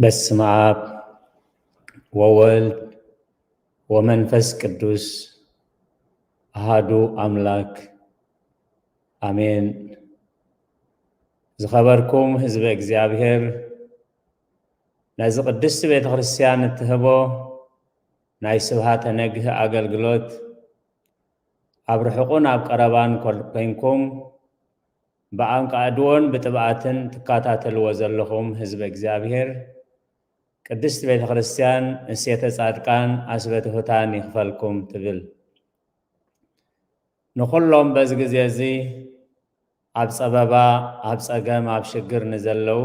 በስመ አብ ወወልድ ወመንፈስ ቅዱስ አሃዱ አምላክ አሜን። ዝኸበርኩም ህዝበ እግዚኣብሔር፣ ነዚ ቅድስቲ ቤተ ክርስቲያን እትህቦ ናይ ስብሃተ ነግህ ኣገልግሎት ኣብ ርሑቕን ኣብ ቀረባን ኮል-፣ ኮይንኩም ብኣንቃዕድዎን ብጥብኣትን ትከታተልዎ ዘለኹም ህዝበ እግዚኣብሔር፣ ቅድስቲ ቤተ ክርስቲያን እሴተ ጻድቃን ኣስበ ትሑታን ይኽፈልኩም ትብል። ንኹሎም በዚ ግዜ እዚ ኣብ ጸበባ፣ ኣብ ጸገም፣ ኣብ ሽግር ንዘለዉ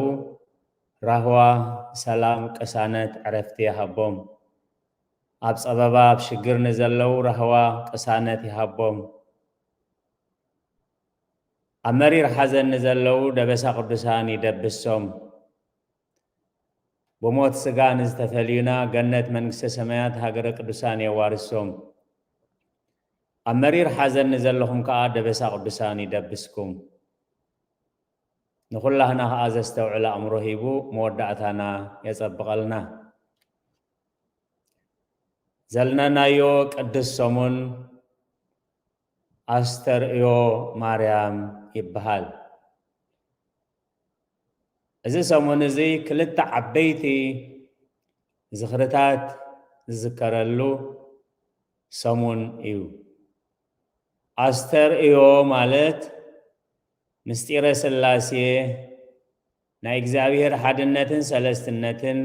ራህዋ፣ ሰላም፣ ቅሳነት፣ ዕረፍቲ ይሃቦም። ኣብ ጸበባ፣ ኣብ ሽግር ንዘለዉ ራህዋ፣ ቅሳነት ይሃቦም። ኣብ መሪር ሓዘን ንዘለዉ ደበሳ ቅዱሳን ይደብሶም። ብሞት ስጋ ንዝተፈልዩና ገነት መንግስተ ሰማያት ሃገረ ቅዱሳን የዋርሶም። ኣብ መሪር ሓዘን ንዘለኹም ከኣ ደበሳ ቅዱሳን ይደብስኩም። ንኹላህና ከኣ ዘስተውዕል ኣእምሮ ሂቡ መወዳእታና የጸብቐልና። ዘለናዮ ቅዱስ ሰሙን ኣስተርእዮ ማርያም ይበሃል። እዚ ሰሙን እዚ ክልተ ዓበይቲ ዝኽርታት ዝዝከረሉ ሰሙን እዩ። ኣስተርእዮ ማለት ምስጢረ ሥላሴ፣ ናይ እግዚኣብሔር ሓድነትን ሰለስትነትን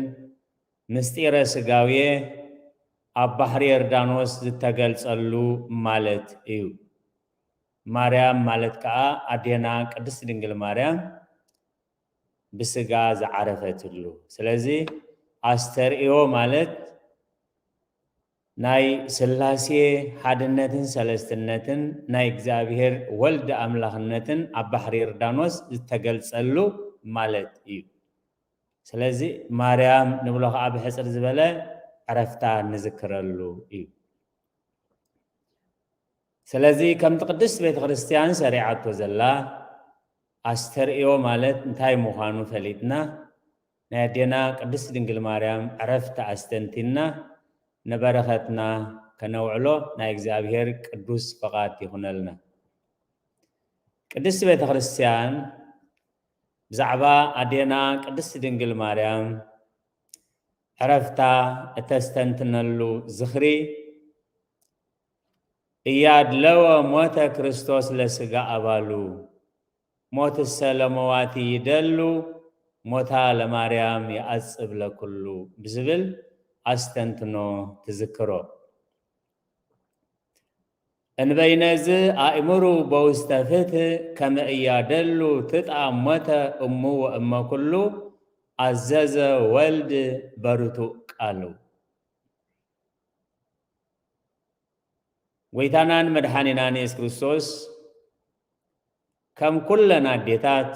ምስጢረ ሥጋዌ ኣብ ባሕሪ ዮርዳኖስ ዝተገልጸሉ ማለት እዩ። ማርያም ማለት ከኣ ኣዴና ቅድስት ድንግል ማርያም ብስጋ ዝዓረፈትሉ። ስለዚ ኣስተርእዮ ማለት ናይ ሥላሴ ሓድነትን ሰለስትነትን ናይ እግዚኣብሔር ወልድ ኣምላኽነትን ኣብ ባሕሪ ዮርዳኖስ ዝተገልጸሉ ማለት እዩ። ስለዚ ማርያም ንብሎ ከኣ ብሕጽር ዝበለ ዕረፍታ ንዝክረሉ እዩ። ስለዚ ከምቲ ቅድስት ቤተ ክርስቲያን ሰሪዓቶ ዘላ ኣስተርእዮ ማለት እንታይ ምዃኑ ፈሊጥና ናይ ኣዴና ቅድስት ድንግል ማርያም ዕረፍቲ ኣስተንቲና ንበረኸትና ከነውዕሎ ናይ እግዚኣብሔር ቅዱስ ፍቓድ ይኹነልና። ቅድስት ቤተ ክርስቲያን ብዛዕባ ኣዴና ቅድስት ድንግል ማርያም ዕረፍታ እተስተንትነሉ ዝኽሪ እያድለወ ሞተ ክርስቶስ ለስጋ ኣባሉ፣ ሞትሰ ለመዋቲ ይደሉ፣ ሞታ ለማርያም ይዓጽብ ለኩሉ ብዝብል ኣስተንትኖ ትዝክሮ። እንበይነዝ ኣእምሩ በውስተ ፍትህ ከመ እያደሉ ትጣም ሞተ እሙ ወእመ ኩሉ፣ ኣዘዘ ወልድ በርቱዕ ቃሉ። ጎይታናን መድሓኒናን የሱስ ክርስቶስ ከም ኩለን ኣዴታት፣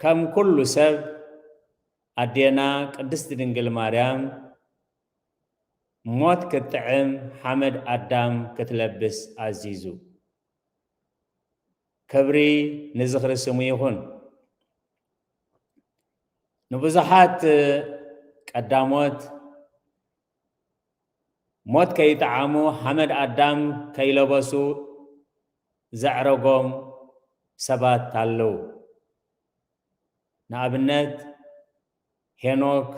ከም ኩሉ ሰብ፣ ኣዴና ቅድስት ድንግል ማርያም ሞት ክትጥዕም፣ ሓመድ ኣዳም ክትለብስ ኣዚዙ። ክብሪ ንዝኽሪ ስሙ ይኹን። ንብዙሓት ቀዳሞት ሞት ከይጠዓሙ፣ ሓመድ ኣዳም ከይለበሱ ዘዕረጎም ሰባት ኣለዉ። ንኣብነት ሄኖክ፣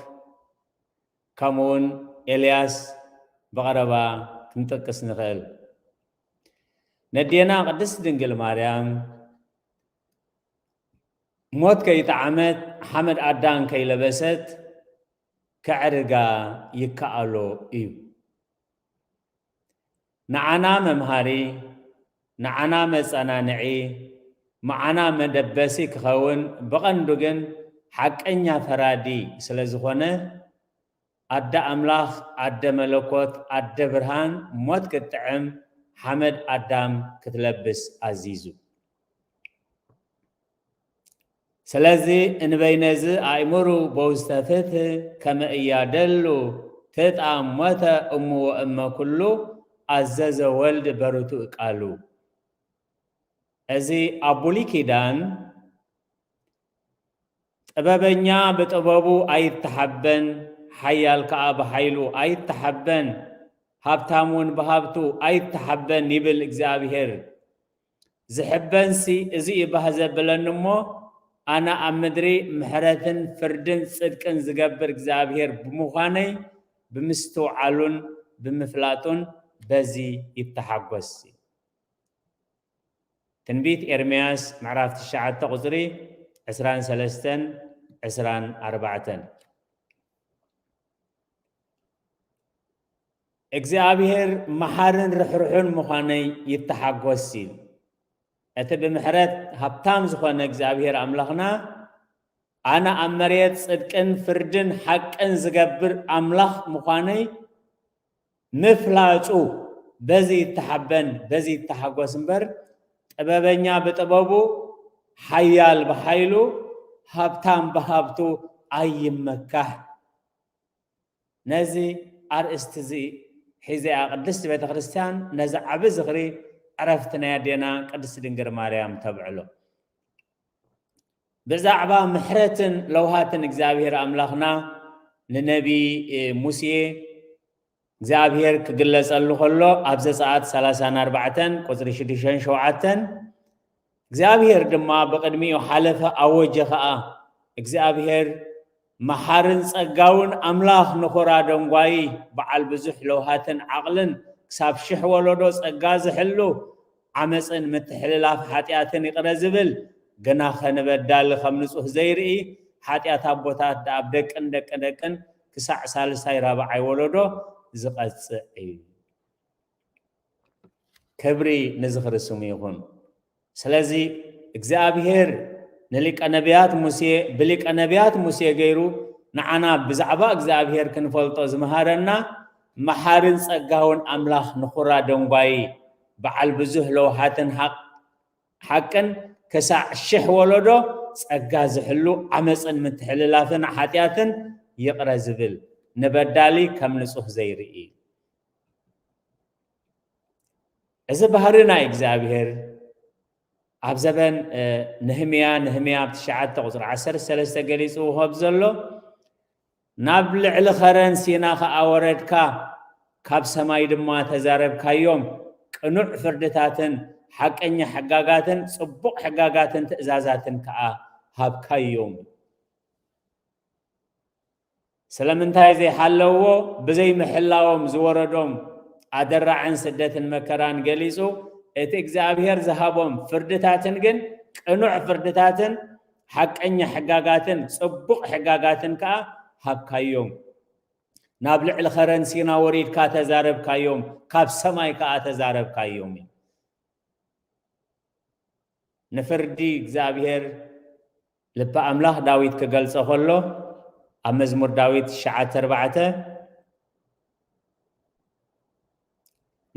ከምኡውን ኤልያስ ብቐረባ ክንጠቅስ ንኽእል። ነዴና ቅድስት ድንግል ማርያም ሞት ከይጠዓመት፣ ሓመድ ኣዳም ከይለበሰት ከዕርጋ ይከኣሎ እዩ። ንዓና መምሃሪ፣ ንዓና መጸናንዒ፣ መዓና መደበሲ ክኸውን፣ ብቐንዱ ግን ሓቀኛ ፈራዲ ስለ ዝኾነ፣ ኣደ ኣምላኽ፣ ኣደ መለኮት፣ ኣደ ብርሃን ሞት ክትጥዕም፣ ሓመድ ኣዳም ክትለብስ ኣዚዙ። ስለዚ እንበይነዚ ኣእምሩ በውስተ ፍትህ ከመ እያደሉ ትጣም ሞተ እሙ ወእመ ኩሉ፣ ኣዘዘ ወልድ በርቱዕ ቃሉ። እዚ ኣብ ብሉይ ኪዳን ጥበበኛ ብጥበቡ ኣይተሓበን፣ ሓያል ከኣ ብሓይሉ ኣይተሓበን፣ ሃብታም እውን ብሃብቱ ኣይተሓበን ይብል እግዚኣብሔር። ዝሕበንሲ እዚ እዩ ባህ ዘብለኒ እሞ፣ ኣነ ኣብ ምድሪ ምሕረትን ፍርድን ጽድቅን ዝገብር እግዚኣብሔር ብምዃነይ፣ ብምስትውዓሉን ብምፍላጡን በዚ ይተሓጎስ። ትንቢት ኤርምያስ ምዕራፍ ትሽዓተ ቁጽሪ ዕስራን ሰለስተን ዕስራን ኣርባዕተን። እግዚኣብሔር መሓርን ርሕሩሕን ምዃነይ ይተሓጎስ ኢሉ። እቲ ብምሕረት ሃብታም ዝኾነ እግዚኣብሔር ኣምላኽና፣ ኣነ ኣብ መሬት ጽድቅን ፍርድን ሓቅን ዝገብር ኣምላኽ ምዃነይ ምፍላጡ፣ በዚ ይተሓበን በዚ ይተሓጎስ እምበር፣ ጥበበኛ ብጥበቡ፣ ሓያል ብሓይሉ፣ ሃብታም ብሃብቱ ኣይመካሕ። ነዚ ኣርእስቲ እዚ ሒዛ እያ ቅድስቲ ቤተ ክርስቲያን ነዚ ዓቢ ዝኽሪ ዕረፍቲ ናይ ኣዴና ቅድስቲ ድንግል ማርያም ተብዕሎ። ብዛዕባ ምሕረትን ለውሃትን እግዚኣብሔር ኣምላኽና ንነቢ ሙሴ እግዚኣብሔር ክግለጸሉ ከሎ፣ ኣብ ዘጸኣት ሰላሳን ኣርባዕተን ቁጽሪ ሽዱሽተን ሸውዓተን፣ እግዚኣብሔር ድማ ብቕድሚኡ ሓለፈ፣ ኣወጀ ኸኣ። እግዚኣብሔር መሓርን ጸጋውን ኣምላኽ፣ ንኹራ ደንጓዪ፣ በዓል ብዙሕ ለውሃትን ዓቕልን፣ ክሳብ ሽሕ ወለዶ ጸጋ ዝሕሉ፣ ዓመጽን ምትሕልላፍ ሓጢኣትን ይቕረ ዝብል፣ ግናኸ ንበዳሊ ከም ንጹህ ዘይርኢ፣ ሓጢኣት ኣቦታት ደኣ ኣብ ደቅን ደቂ ደቅን ክሳዕ ሳልሳይ ራብዓይ ወለዶ ዝቐጽዕ እዩ። ክብሪ ንዝኽሪ ስሙ ይኹን። ስለዚ እግዚኣብሔር ንሊቀ ነቢያት ሙሴ ብሊቀ ነቢያት ሙሴ ገይሩ ንዓና ብዛዕባ እግዚኣብሔር ክንፈልጦ ዝመሃረና፣ መሓርን ጸጋውን ኣምላኽ፣ ንኹራ ደንጓዪ፣ በዓል ብዙህ ለውሃትን ሓቅ-፣ ሓቅን፣ ክሳዕ ሽሕ ወለዶ ጸጋ ዝሕሉ፣ ዓመጽን ምትሕልላፍን ሓጢኣትን ይቕረ ዝብል፣ ንበዳሊ ከም ንጹህ ዘይርኢ። እዚ ባህሪ ናይ እግዚኣብሔር ኣብ ዘበን፣ እ፣ ነህምያ፣ ነህምያ ኣብ ትሽዓተ ቁጽሪ ዓሰርተ ሰለስተ ገሊጽዎ ከም ዘሎ፣ ናብ ልዕሊ ኸረን ሲና ኸኣ ወረድካ፣ ካብ ሰማይ ድማ ተዛረብካዮም፣ ቅኑዕ ፍርድታትን ሓቀኛ ሕጋጋትን ጽቡቕ ሕጋጋትን ትእዛዛትን ከኣ ሃብካዮም። ስለምንታይ ዘይሓለውዎ? ብዘይምሕላዎም ዝወረዶም ኣደራዕን ስደትን መከራን ገሊጹ፣ እቲ እግዚኣብሔር ዝሃቦም ፍርድታትን ግን ቅኑዕ ፍርድታትን ሓቀኛ ሕጋጋትን ጽቡቕ ሕጋጋትን ከኣ ሃብካዮም። ናብ ልዕሊ ኸረን ሲና ወሪድካ ተዛረብካዮም፣ ካብ ሰማይ ከኣ ተዛረብካዮም እዩ። ንፍርዲ እግዚኣብሔር ልቢ ኣምላኽ ዳዊት ክገልጾ ከሎ፣ ኣብ መዝሙር ዳዊት ትሽዓተ ኣርባዕተ፣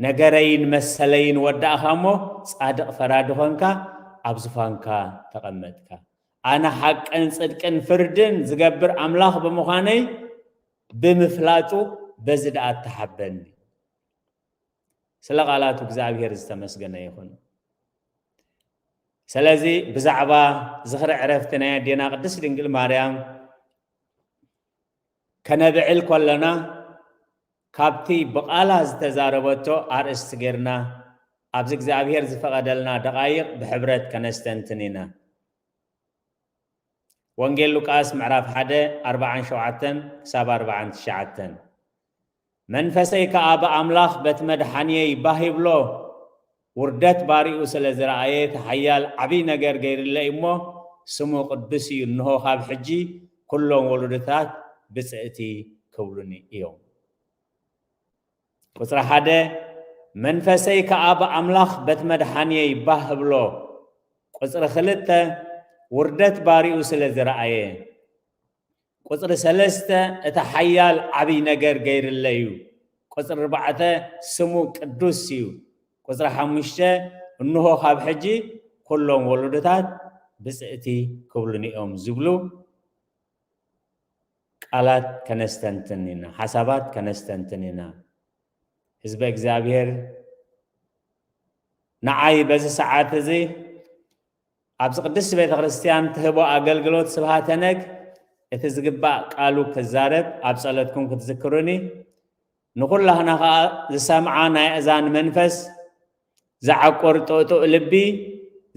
"ነገረይን መሰለይን ወዳእኻ እሞ፣ ጻድቕ ፈራዲ ኾንካ፣ ኣብ ዙፋንካ ተቐመጥካ። ኣነ ሓቅን ጽድቅን ፍርድን ዝገብር ኣምላኽ ብምዃነይ፣ ብምፍላጡ በዚ ደኣ ተሓበኒ።" ስለ ቃላቱ እግዚኣብሔር ዝተመስገነ ይኹን። ስለዚ ብዛዕባ ዝኽሪ ዕረፍቲ ናይ ኣዴና ቅድስት ድንግል ማርያም ከነብዕል ከለና፣ ካብቲ ብቓላ ዝተዛረበቶ ኣርእስቲ ጌርና ኣብዚ እግዚኣብሔር ዝፈቐደልና ደቓይቕ ብሕብረት ከነስተንትን ኢና። ወንጌል ሉቃስ ምዕራፍ ሓደ ኣርብዓን ሸውዓተን ክሳብ ኣርብዓን ትሽዓተን። "መንፈሰይ ከኣ ብኣምላኽ በቲ መድሓንየይ ባህ ይብሎ፣ ውርደት ባሪኡ ስለ ዝረኣየ፣ እቲ ሓያል ዓብዪ ነገር ገይርለይ እሞ፣ ስሙ ቅዱስ እዩ። እንሆ፣ ካብ ሕጂ ኩሎም ወለዶታት ብጽእቲ ክብሉኒ እዮም።" ቁጽሪ ሓደ፣ "መንፈሰይ ከኣ ብኣምላኽ በቲ መድሓንየይ ባህ እብሎ።" ቁጽሪ ክልተ፣ "ውርደት ባሪኡ ስለ ዝረኣየ።" ቁጽሪ ሰለስተ፣ "እቲ ሓያል ዓብዪ ነገር ገይርለይ እዩ።" ቁጽሪ ኣርባዕተ፣ "ስሙ ቅዱስ እዩ።" ቁጽሪ ሓሙሽተ፣ "እንሆ፣ ካብ ሕጂ ኩሎም ወለዶታት ብጽእቲ ክብሉኒ እዮም" ዝብሉ ቃላት ከነስተንትን ኢና፣ ሓሳባት ከነስተንትን ኢና። ህዝበ እግዚኣብሔር፣ ንዓይ በዚ ሰዓት እዚ ኣብዚ ቅድስቲ ቤተ ክርስቲያን ትህቦ ኣገልግሎት ስብሃተ ነግ እቲ ዝግባእ ቃሉ ክዛረብ ኣብ ጸሎትኩም ክትዝክሩኒ፣ ንኹላህና ኸኣ ዝሰምዓ ናይ እዛን መንፈስ ዝዓቁር ጥእጡእ ልቢ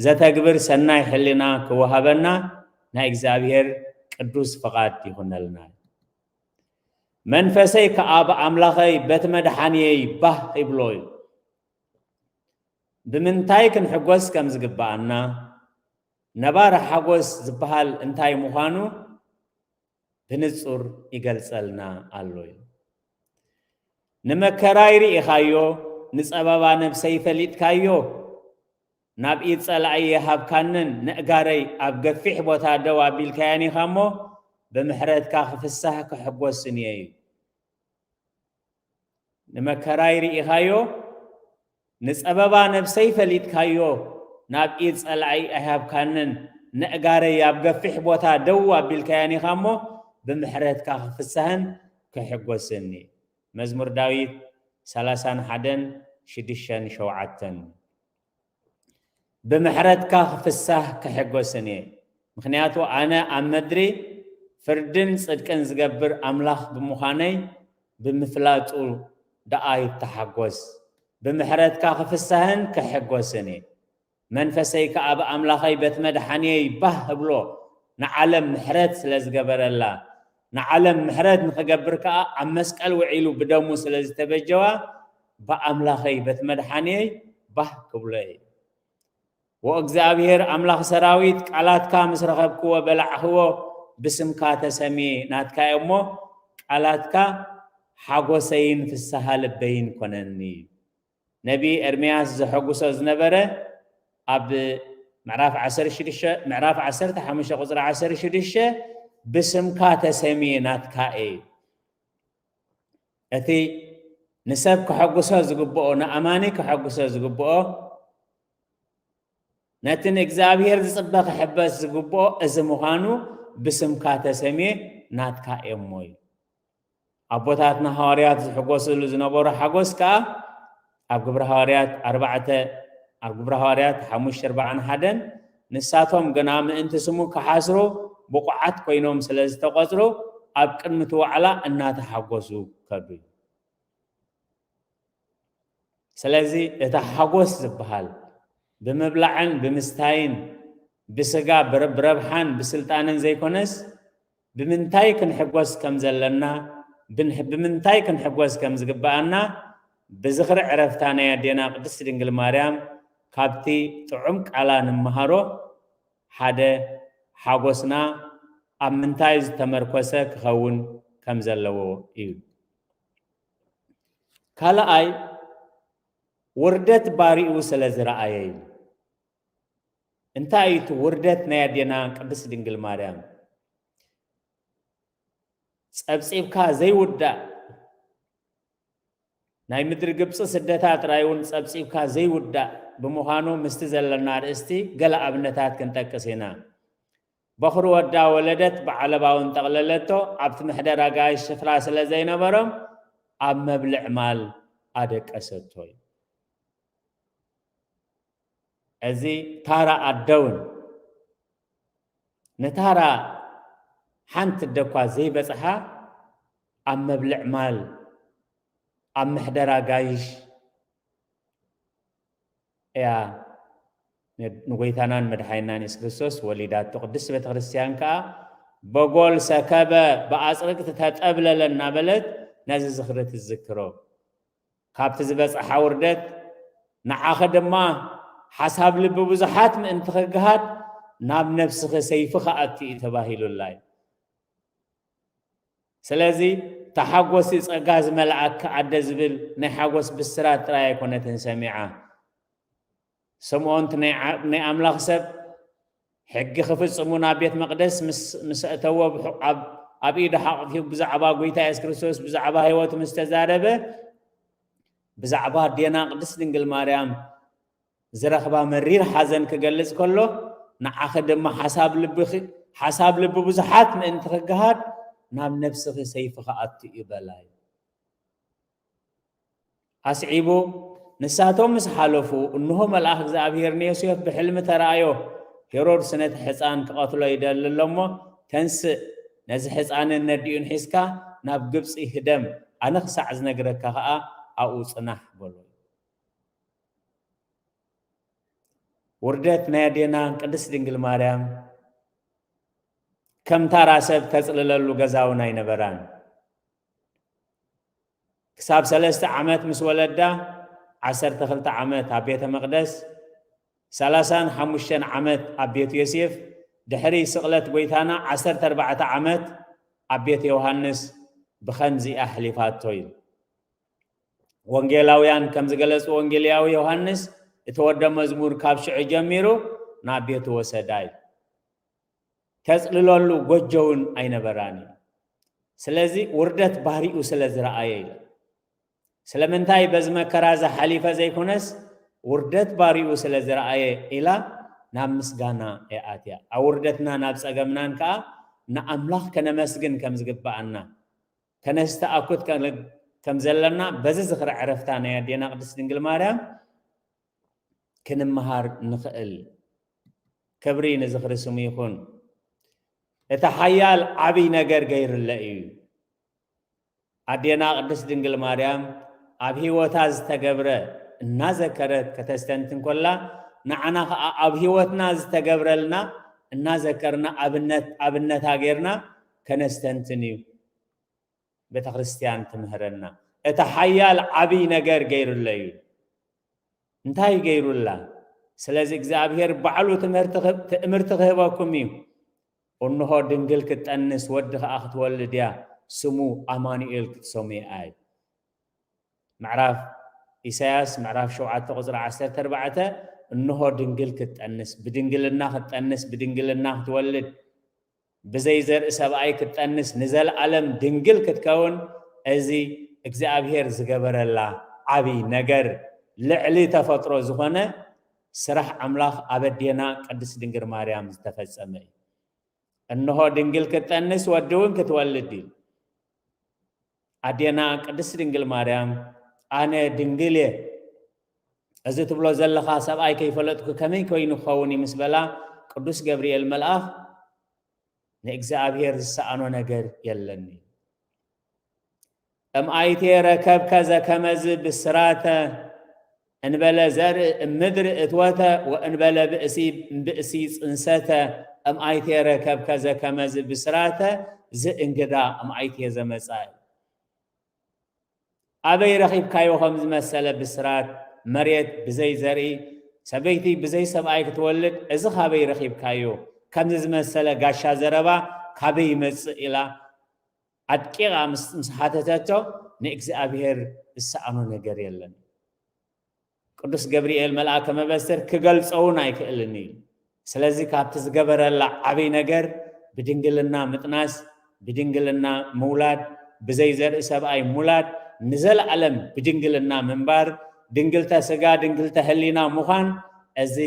ዘተግብር ሰናይ ሕሊና ክወሃበና ናይ እግዚኣብሔር ቅዱስ ፍቓድ ይኹነልና። መንፈሰይ ከኣ ብኣምላኸይ በቲ መድሓንየይ ባህ ይብሎ እዩ። ብምንታይ ክንሕጎስ ከም ዝግብኣና፣ ነባሪ ሓጎስ ዝበሃል እንታይ ምዃኑ ብንጹር ይገልጸልና ኣሎ እዩ። ንመከራይ ርኢኻዮ፣ ንጸበባ ነብሰይ ፈሊጥካዮ፣ ናብ ኢድ ጸላኢ የሃብካንን ንእጋረይ ኣብ ገፊሕ ቦታ ደው ኣቢልካያን ኢኻ እሞ፣ ብምሕረትካ ክፍሳህ ክሕጎስን እየ እዩ። ንመከራይ ርኢኻዮ፣ ንጸበባ ነብሰይ ፈሊጥካዮ፣ ናብ ኢድ ጸላኢ ኣይሃብካንን፣ ነእጋረይ ኣብ ገፊሕ ቦታ ደው ኣቢልካያን ኢኻ እሞ፣ ብምሕረትካ ክፍሳህን ክሕጎስን እየ። መዝሙር ዳዊት ሰላሳን ሓደን ሽዱሽተን ሸውዓተን። ብምሕረትካ ክፍሳህ ክሕጎስን እየ። ምኽንያቱ ኣነ ኣብ ምድሪ ፍርድን ጽድቅን ዝገብር ኣምላኽ ብምዃነይ ብምፍላጡ ደኣ ይተሓጎስ። ብምሕረትካ ክፍሳህን ክሕጎስን እየ። መንፈሰይ ከኣ ብኣምላኸይ በቲ መድሓንየይ ባህ እብሎ፣ ንዓለም ምሕረት ስለ ዝገበረላ፣ ንዓለም ምሕረት ንኽገብር ከኣ ኣብ መስቀል ውዒሉ ብደሙ ስለ ዝተበጀዋ፣ ብኣምላኸይ በቲ መድሓንየይ ባህ ክብሎ እየ። ወእግዚኣብሔር ኣምላኽ ሰራዊት፣ ቃላትካ ምስ ረኸብክዎ በላዕኽዎ፣ ብስምካ ተሰምየ ናትካ እየ እሞ፣ ቃላትካ ሓጎሰይን ፍስሃ ልበይን ኮነኒ። ነቢ ኤርምያስ ዘሐጉሶ ዝነበረ ኣብ ምዕራፍ ዓሰርተ ሽዱሽተ፣ ምዕራፍ ዓሰርተ ሓሙሽተ ቁጽሪ ዓሰርተ ሽዱሽተ፣ ብስምካ ተሰምየ ናትካ እየ። እቲ ንሰብ ከሐጉሶ ዝግብኦ፣ ንኣማኒ ከሐጉሶ ዝግብኦ፣ ነቲ ንእግዚኣብሔር ዝጽበ ክሕበስ ዝግብኦ እዚ ምዃኑ፣ ብስምካ ተሰምየ ናትካ እየ እሞ እዩ። ኣቦታትና ሃዋርያት ዝሕጎስሉ ዝነበሩ ሓጎስ ከኣ ኣብ ግብረ ሃዋርያት ኣርባዕተ፣ ኣብ ግብረ ሃዋርያት ሓሙሽተ ኣርባዓን ሓደን፣ ንሳቶም ግና ምእንቲ ስሙ ክሓስሩ ብቑዓት ኮይኖም ስለ ዝተቖጽሩ፣ ኣብ ቅድሚ እቲ ዋዕላ እናተሓጎሱ ከዱ። ስለዚ እቲ ሓጎስ ዝበሃል ብምብላዕን ብምስታይን ብስጋ ብረ-፣ ብረብሓን ብስልጣንን ዘይኮነስ፣ ብምንታይ ክንሕጎስ ከም ዘለና፣ ብን-፣ ብምንታይ ክንሕጎስ ከም ዝግብኣና ብዝኽሪ ዕረፍታ ናይ ኣዴና ቅድስት ድንግል ማርያም ካብቲ ጥዑም ቃላ ንመሃሮ። ሓደ፣ ሓጎስና ኣብ ምንታይ ዝተመርኮሰ ክኸውን ከም ዘለዎ እዩ። ካልኣይ፣ ውርደት ባሪኡ ስለ ዝረኣየ እዩ። እንታይ እዩ እቲ ውርደት ናይ ኣዴና ቅድስት ድንግል ማርያም? ጸብጺብካ ዘይውዳእ፣ ናይ ምድሪ ግብጺ ስደታ ጥራይ እውን ጸብጺብካ ዘይውዳእ ብምዃኑ፣ ምስቲ ዘለና ኣርእስቲ ገለ ኣብነታት ክንጠቅስ ኢና። በኹሪ ወዳ ወለደት፣ ብዓለባ እውን ጠቕለለቶ። ኣብቲ መሕደር ኣጋይሽ ስፍራ ስለ ዘይነበሮም፣ ኣብ መብልዕ ማል ኣደቀሰቶ እዩ። እዚ ታራ ኣደውን ንታራ ሓንቲ ደኳ ዘይበጽሓ፣ ኣብ መብልዕ ማል፣ ኣብ መሕደር ኣጋይሽ እያ ንጎይታናን መድሓኒናን የሱስ ክርስቶስ ወሊዳቶ። ቅድስቲ ቤተ ክርስቲያን ከኣ፣ "በጎል ሰከበ፣ ብኣጽርቅቲ ተጠብለለ" እናበለት ነዚ ዝኽሪ ትዝክሮ። ካብቲ ዝበጽሓ ውርደት፣ ንዓኺ ድማ ሓሳብ ልቢ ብዙሓት ምእንቲ ክግሃድ፣ ናብ ነብስኺ ሰይፊ ክኣቱ እዩ ተባሂሉላ እዩ። ስለዚ፣ ተሓጎሲ ጸጋ ዝመልኣኪ ኣደ ዝብል ናይ ሓጎስ ብስራት ጥራይ ኣይኮነትን ሰሚዓ። ስምዖን እቲ ናይ ዓ-፣ ናይ ኣምላኽ ሰብ፣ ሕጊ ክፍጽሙ ናብ ቤት መቕደስ ምስ፣ ምስ ኣእተዎ፣ ብሑ-፣ ኣብ፣ ኣብ ኢዱ ሓቑፊ ብዛዕባ ጐይታ የሱስ ክርስቶስ፣ ብዛዕባ ህይወቱ ምስ ተዛረበ፣ ብዛዕባ ኣዴና ቅድስት ድንግል ማርያም ዝረኽባ መሪር ሓዘን ክገልጽ ከሎ፣ ንዓኺ ድማ ሓሳብ ልብኺ፣ ሓሳብ ልቢ ብዙሓት ምእንቲ ክገሃድ፣ ናብ ነብስኺ ሰይፊ ክኣቱ እዩ በላ እዩ። ኣስዒቡ፣ ንሳቶም ምስ ሓለፉ፣ እንሆ፣ መልኣኽ እግዚኣብሔር ንዮሴፍ ብሕልሚ ተራእዮ፣ ሄሮድስ ነቲ ሕፃን ክቐትሎ ይደሊ ኣሎ እሞ፣ ተንስእ፣ ነዚ ሕፃንን ነዲኡን ሒዝካ ናብ ግብጺ ህደም፣ ኣነ ክሳዕ ዝነግረካ ኸኣ ኣብኡ ጽናሕ በሎ። ውርደት ናይ ኣዴና ቅድስት ድንግል ማርያም ከም ታራ ሰብ ተጽልለሉ ገዛ እውን ኣይነበራን። ክሳብ ሰለስተ ዓመት ምስ ወለዳ፣ ዓሰርተ ክልተ ዓመት ኣብ ቤተ መቕደስ፣ ሰላሳን ሓሙሽተን ዓመት ኣብ ቤት ዮሴፍ፣ ድሕሪ ስቕለት ጐይታና ዓሰርተ ኣርባዕተ ዓመት ኣብ ቤት ዮሃንስ ብኸምዚ ኣሕሊፋቶ ኢሉ። ወንጌላውያን ከም ዝገለጹ፣ ወንጌላዊ ዮሃንስ እቲ ወደ መዝሙር ካብ ሽዑ ጀሚሩ ናብ ቤቱ ወሰዳ ኢሉ። ተጽልለሉ ጎጆ እውን ኣይነበራን እዩ። ስለዚ ውርደት ባሪኡ ስለ ዝረኣየ ኢሉ። ስለምንታይ በዚ መከራ እዚ ሓሊፈ ዘይኮነስ፣ ውርደት ባሪኡ ስለ ዝረኣየ ኢላ ናብ ምስጋና እያ ኣትያ። ኣብ ውርደትና ናብ ጸገምናን ከኣ ንኣምላኽ ከነመስግን ከም ዝግብኣና፣ ከነስተኣኩት ከም፣ ከም ዘለና በዚ ዝኽሪ ዕረፍታ ናይ ኣዴና ቅድስት ድንግል ማርያም ክንመሃር ንኽእል። ክብሪ ንዝኽሪ ስሙ ይኹን። እቲ ሓያል ዓብይ ነገር ገይሩለ እዩ። ኣዴና ቅድስት ድንግል ማርያም ኣብ ህይወታ ዝተገብረ እናዘከረት ከተስተንትን ኮላ፣ ንዓና ኸዓ ኣብ ህይወትና ዝተገብረልና እናዘከርና ኣብነት፣ ኣብነታ ጌርና ከነስተንትን እዩ ቤተ ክርስቲያን ትምህረና። እቲ ሓያል ዓብይ ነገር ገይሩለ እዩ። እንታይ ገይሩላ? ስለዚ እግዚኣብሔር ባዕሉ ትምህርቲ ክህብ-፣ ትእምርቲ ክህበኩም እዩ። እንሆ ድንግል ክትጠንስ ወዲ ኸዓ ክትወልድ እያ፣ ስሙ ኣማኑኤል ክትሰምዮ እያ። ምዕራፍ ኢሳያስ ምዕራፍ ሸውዓተ ቁጽሪ ዓሰርተ ኣርባዕተ፣ እንሆ ድንግል ክትጠንስ፣ ብድንግልና ክትጠንስ፣ ብድንግልና ክትወልድ፣ ብዘይ ዘርኢ ሰብኣይ ክትጠንስ፣ ንዘለዓለም ድንግል ክትከውን፣ እዚ እግዚኣብሔር ዝገበረላ ዓቢ ነገር፣ ልዕሊ ተፈጥሮ ዝኾነ ስራሕ ኣምላኽ ኣብ ኣዴና ቅድስት ድንግል ማርያም ዝተፈጸመ እዩ። እንሆ ድንግል ክትጠንስ ወዲ እውን ክትወልድ እዩ። ኣዴና ቅድስት ድንግል ማርያም፣ ኣነ ድንግል እየ፣ እዚ ትብሎ ዘለኻ ሰብኣይ ከይፈለጥኩ ከመይ ኮይኑ ክኸውን እዩ ምስ በላ፣ ቅዱስ ገብርኤል መልኣኽ፣ ንእግዚኣብሔር ዝሰኣኖ ነገር የለን። እምኣይቴ ረከብከ ዘከመዝ ብስራተ፣ እንበለ ዘርኢ እምድሪ እትወተ ወእንበለ ብእሲ እምብእሲ ጽንሰተ፣ እምኣይቴ ረከብከ ዘከመዝ ብስራተ፣ ዝእንግዳ እምኣይቴ ዘመጻ እዩ። ኣበይ ረኺብካዮ ከም ዝመሰለ ብስራት፣ መሬት ብዘይ ዘርኢ፣ ሰበይቲ ብዘይ ሰብኣይ ክትወልድ፣ እዚ ካበይ ረኺብካዮ? ከምዚ ዝመሰለ ጋሻ ዘረባ ካበይ ይመጽእ? ኢላ ኣድቂቓ ምስ፣ ምስ ሓተተቶ፣ ንእግዚኣብሔር ዝሰኣኖ ነገር የለን። ቅዱስ ገብርኤል መልኣከ መበስር ክገልጾ እውን ኣይክእልን እዩ። ስለዚ ካብቲ ዝገበረላ ዓብይ ነገር ብድንግልና ምጥናስ፣ ብድንግልና ምውላድ፣ ብዘይ ዘርኢ ሰብኣይ ምውላድ፣ ንዘለዓለም ብድንግልና ምንባር፣ ድንግልተ ስጋ ድንግልተ ህሊና ምዃን፣ እዚ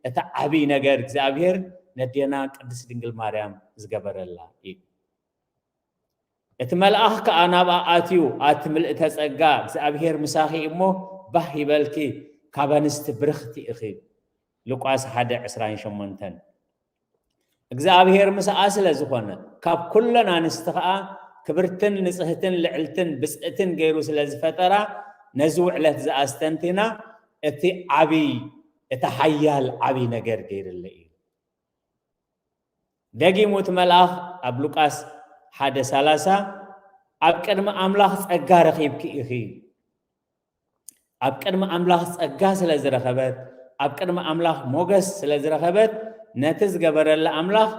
እቲ ዓብይ ነገር እግዚኣብሔር ነዴና ቅድስት ድንግል ማርያም ዝገበረላ እዩ። እቲ መልኣኽ ከኣ ናብኣ ኣትዩ፣ ኣቲ ምልእተ ጸጋ፣ እግዚኣብሔር ምሳኺ እሞ ባህ ይበልኪ፣ ካብ ኣንስቲ ብርኽቲ ኢኺ። ሉቃስ ሓደ ዕስራን ሸሞንተን። እግዚኣብሔር ምስኣ ስለ ዝኾነ፣ ካብ ኩለን ኣንስቲ ከኣ ክብርትን ንጽህትን ልዕልትን ብጽእትን ገይሩ ስለ ዝፈጠራ፣ ነዚ ውዕለት እዚ ኣስተንቲና፣ እቲ ዓቢ፣ እቲ ሓያል ዓቢ ነገር ገይርለ እዩ። ደጊሙ እቲ መልኣኽ ኣብ ሉቃስ ሓደ ሰላሳ፣ ኣብ ቅድሚ ኣምላኽ ጸጋ ረኺብኪ ኢኺ። ኣብ ቅድሚ ኣምላኽ ጸጋ ስለ ዝረኸበት፣ ኣብ ቅድሚ ኣምላኽ ሞገስ ስለ ዝረኸበት፣ ነቲ ዝገበረላ ኣምላኽ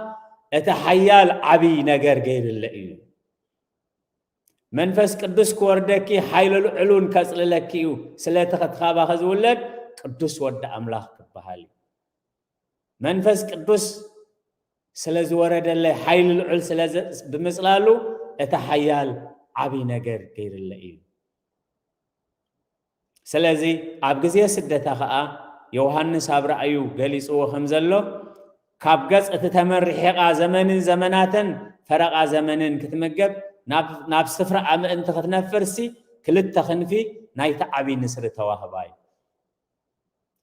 እቲ ሓያል ዓቢ ነገር ገይርለ እዩ። መንፈስ ቅዱስ ክወርደኪ፣ ሓይሊ ልዑል እውን ከጽልለኪ እዩ። ስለቲ ከትኻባኺ ዝውለድ ቅዱስ ወዲ ኣምላኽ ክበሃል እዩ። መንፈስ ቅዱስ ስለ ዝወረደለይ፣ ሓይሊ ልዑል ስለ ዝ-፣ ብምጽላሉ፣ እቲ ሓያል ዓቢ ነገር ገይርለ እዩ። ስለዚ ኣብ ግዜ ስደታ ኸኣ ዮሃንስ ኣብ ራእዩ ገሊጽዎ ከም ዘሎ፣ ካብ ገጽ እቲ ተመን ርሒቓ ዘመንን ዘመናትን ፈረቓ ዘመንን ክትምገብ፣ ናብ፣ ናብ ስፍራ ኣምእንቲ ክትነፍርሲ ክልተ ክንፊ ናይቲ ዓቢ ንስሪ ተዋህባ እዩ።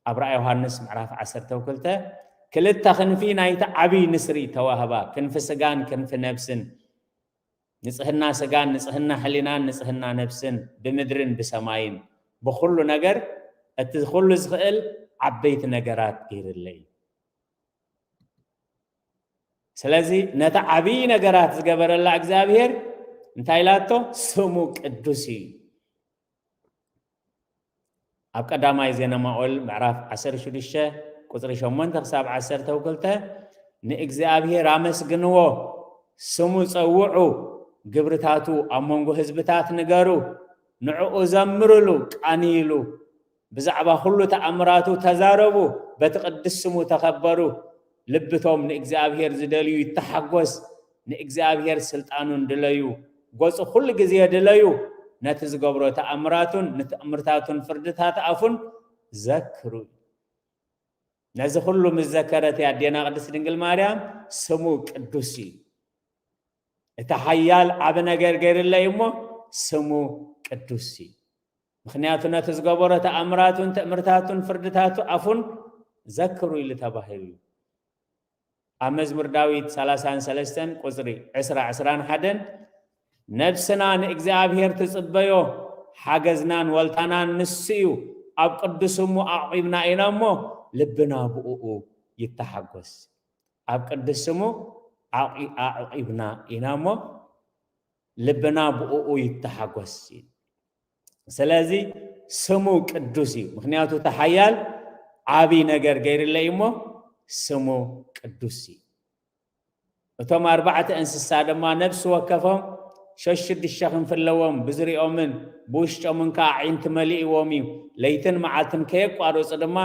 ኣብ ራእይ ዮሃንስ ምዕራፍ ዓሰርተ ክልተ፣ ክልተ ክንፊ ናይቲ ዓብዪ ንስሪ ተዋህባ፣ ክንፊ ስጋን ክንፊ ነብስን፣ ንጽህና ስጋን ንጽህና ሕሊናን ንጽህና ነብስን ብምድርን ብሰማይን፣ ብኹሉ ነገር እቲ ኩሉ ዝኽእል ዓበይቲ ነገራት ገይርለይ። ስለዚ ነቲ ዓብዪ ነገራት ዝገበረላ እግዚኣብሔር እንታይ ኢላቶ? ስሙ ቅዱስ እዩ። ኣብ ቀዳማይ ዜና ማኦል ምዕራፍ ዓሰርተ ሽዱሽተ ቁጽሪ ሸሞንተ ክሳብ ዓሰርተ ክልተ፣ ንእግዚኣብሔር ኣመስግንዎ፣ ስሙ ጸውዑ፣ ግብርታቱ ኣብ መንጎ ህዝብታት ንገሩ፣ ንዕኡ ዘምርሉ፣ ቃንይሉ፣ ብዛዕባ ኩሉ ተኣምራቱ ተዛረቡ፣ በቲ ቅዱስ ስሙ ተኸበሩ። ልብቶም ንእግዚኣብሔር ዝደልዩ ይተሓጎስ፣ ንእግዚኣብሔር ስልጣኑን ድለዩ፣ ገጹ ኩሉ ግዜ ድለዩ፣ ነቲ ዝገብሮ ተኣምራቱን ንትእምርታቱን ፍርድታት ኣፉን ዘክሩ። ነዚ ኩሉ ምስ ዘከረት ኣዴና ቅድስት ድንግል ማርያም ስሙ ቅዱስ እዩ። እቲ ሓያል ዓቢ ነገር ገይርለይ እሞ ስሙ ቅዱስ እዩ። ምኽንያቱ ነቲ ዝገበሮ ተኣምራቱን ትእምርታቱን ፍርድታቱ ኣፉን ዘክሩ ኢሉ ተባሂሉ እዩ። ኣብ መዝሙር ዳዊት ሰላሳን ሰለስተን ቁጽሪ ዕስራ፣ ዕስራን ሓደን፣ ነብስና ንእግዚኣብሔር ትጽበዮ፣ ሓገዝናን ወልታናን ንሱ እዩ። ኣብ ቅዱስ ስሙ ኣዕቂብና ኢና እሞ ልብና ብእኡ ይተሓጎስ። ኣብ ቅዱስ ስሙ ኣዒ-፣ ኣዕቂብና ኢና እሞ ልብና ብእኡ ይተሓጎስ። ስለዚ ስሙ ቅዱስ እዩ። ምኽንያቱ እቲ ሓያል ዓቢ ነገር ገይርለይ እሞ ስሙ ቅዱስ እዩ። እቶም ኣርባዕተ እንስሳ ድማ ነፍሲ ወከፎም ሸሽዱሽተ ክንፊ ኣለዎም፣ ብዙሪኦምን ብውሽጦምን ከዓ ኣዒንቲ መሊእዎም እዩ። ለይትን መዓልትን ከየቋረጹ ድማ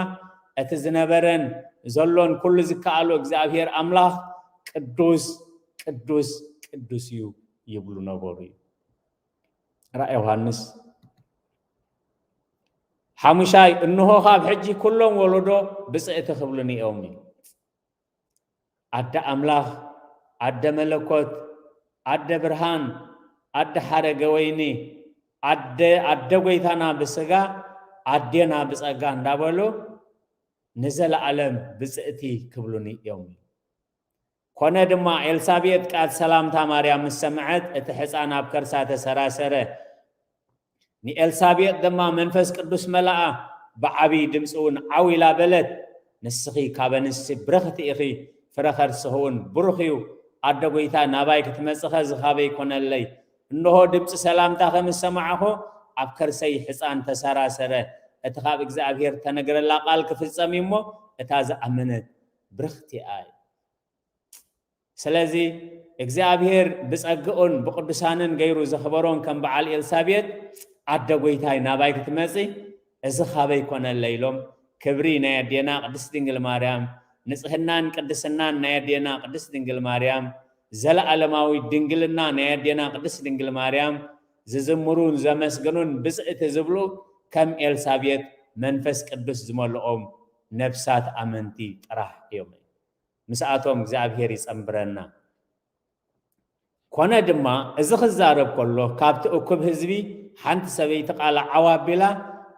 እቲ ዝነበረን ዘሎን ኩሉ ዝከኣሎ እግዚኣብሔር ኣምላኽ ቅዱስ፣ ቅዱስ፣ ቅዱስ እዩ ይብሉ ነበሩ እዩ። ራእይ ዮሃንስ ሓሙሻይ፣ እንሆ ካብ ሕጂ ኩሎም ወለዶ ብፅእቲ ክብሉኒ እዮም እዩ። ኣደ ኣምላኽ፣ ኣደ መለኮት፣ ኣደ ብርሃን፣ ኣደ ሓረገ ወይኒ፣ ኣደ፣ ኣደ ጎይታና ብስጋ፣ ኣዴና ብጸጋ እንዳበሉ ንዘለዓለም ብጽእቲ ክብሉኒ እዮም። ኮነ ድማ ኤልሳቤጥ ቃል ሰላምታ ማርያም ምስ ሰምዐት፣ እቲ ሕፃን ኣብ ከርሳ ተሰራሰረ። ንኤልሳቤጥ ድማ መንፈስ ቅዱስ መላኣ፣ ብዓብዪ ድምፂ እውን ዓው ኢላ በለት፣ ንስኺ ካብ ኣንስቲ ብርኽቲ ኢኺ፣ ፍረ ከርስኺ እውን ብሩኽ እዩ። ኣደ ጐይታ ናባይ ክትመጽእ ኸዚ ኻበይ ኮነለይ? እንሆ ድምፂ ሰላምታ ከም ዝሰማዕኹ ኣብ ከርሰይ ሕፃን ተሰራሰረ። እቲ ካብ እግዚኣብሔር ተነግረላ ቃል ክፍጸም እዩ እሞ፣ እታ ዝኣመነት ብርኽቲ እያ። ስለዚ እግዚኣብሔር ብጸግኡን ብቅዱሳንን ገይሩ ዘኽበሮን ከም በዓል ኤልሳቤጥ፣ ኣደ ጐይታይ ናባይ ክትመጺ እዚ ኻበይ ኮነለ ኢሎም፣ ክብሪ ናይ ኣዴና ቅድስት ድንግል ማርያም፣ ንጽህናን ቅድስናን ናይ ኣዴና ቅድስት ድንግል ማርያም፣ ዘለዓለማዊ ድንግልና ናይ ኣዴና ቅድስት ድንግል ማርያም ዝዝምሩን ዘመስግኑን ብጽእቲ ዝብሉ ከም ኤልሳቤጥ መንፈስ ቅዱስ ዝመልኦም ነፍሳት ኣመንቲ ጥራሕ እዮም። ምስኣቶም እግዚኣብሔር ይጸንብረና። ኮነ ድማ፣ እዚ ክዛረብ ከሎ፣ ካብቲ እኩብ ህዝቢ ሓንቲ ሰበይቲ ቃላ ዓው ኣቢላ፣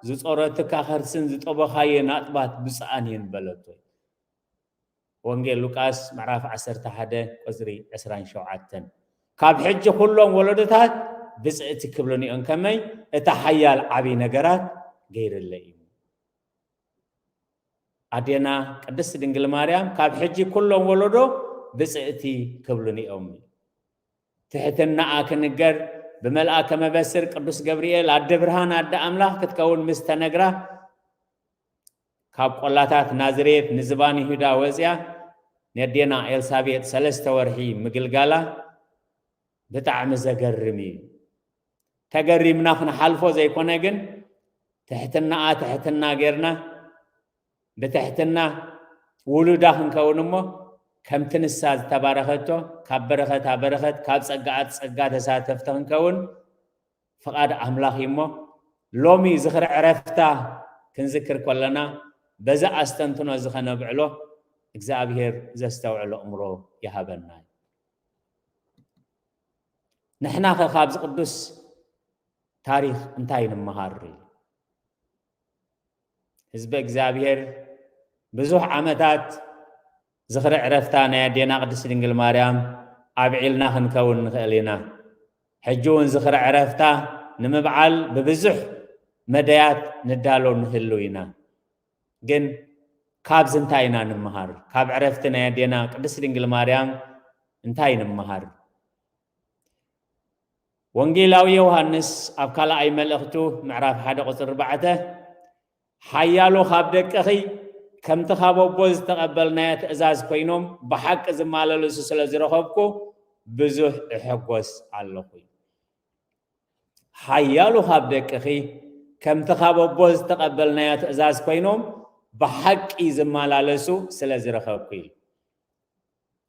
"ዝጾረትካ ከርስን ዝጠቦኻየን ኣጥባት ብፁዓን እየን" በለቶ። ወንጌል ሉቃስ ምዕራፍ ዓሰርተ ሓደ ቁጽሪ ዕስራን ሸውዓተን። ካብ ሕጂ ኩሎም ወለዶታት ብጽእቲ ክብሉኒ እዮም፣ ከመይ እቲ ሓያል ዓቢ ነገራት ገይርለይ እዩ። ኣዴና ቅድስት ድንግል ማርያም ካብ ሕጂ ኩሎም ወለዶ ብጽእቲ ክብሉኒ እዮም። ትሕትናኣ ክንገር ብመልኣከ መበስር ቅዱስ ገብርኤል ኣደ ብርሃን ኣደ ኣምላኽ ክትከውን ምስ ተነግራ፣ ካብ ቆላታት ናዝሬት ንዝባን ይሁዳ ወጽያ ነዴና ኤልሳቤጥ ሰለስተ ወርሒ ምግልጋላ ብጣዕሚ ዘገርም እዩ። ተገሪምና ክንሓልፎ ዘይኮነ ግን፣ ትሕትናኣ ትሕትና ጌርና፣ ብትሕትና ውሉዳ ክንከውን እሞ፣ ከምቲ ንሳ ዝተባረኸቶ፣ ካብ በረኸታ በረኸት፣ ካብ ጸጋኣ ጸጋ ተሳተፍቲ ክንከውን ፍቓድ ኣምላኽ እዩ እሞ፣ ሎሚ ዝኽሪ ዕረፍታ ክንዝክር ከለና፣ በዚ ኣስተንትኖ እዚ ከነብዕሎ፣ እግዚኣብሔር ዘስተውዕል ኣእምሮ ይሃበና። ንሕናኸ ካብዚ ቅዱስ ታሪኽ እንታይ ንምሃር? ህዝቢ እግዚኣብሔር ብዙሕ ዓመታት ዝኽሪ ዕረፍታ ናይ ኣዴና ቅድስት ድንግል ማርያም ኣብዒልና ክንከውን ንኽእል ኢና። ሕጂ እውን ዝኽሪ ዕረፍታ ንምብዓል ብብዙሕ መዳያት ንዳሎ ንህሉ ኢና። ግን ካብዚ እንታይ ኢና ንምሃር? ካብ ዕረፍቲ ናይ ኣዴና ቅድስት ድንግል ማርያም እንታይ ንምሃር? ወንጌላዊ ዮሃንስ ኣብ ካልኣይ መልእኽቱ ምዕራፍ ሓደ ቁጽሪ ኣርባዕተ፣ ሓያሎ ካብ ደቅኺ ከምቲ ካብ ኣቦ ዝተቐበልናዮ ትእዛዝ ኮይኖም ብሓቂ ዝማለልሱ ስለ ዝረኸብኩ ብዙሕ እሕጎስ ኣለኹ። ሓያሎ ካብ ደቅኺ ከምቲ ካብ ኣቦ ዝተቐበልናዮ ትእዛዝ ኮይኖም ብሓቂ ዝመላለሱ ስለ ዝረኸብኩ እዩ።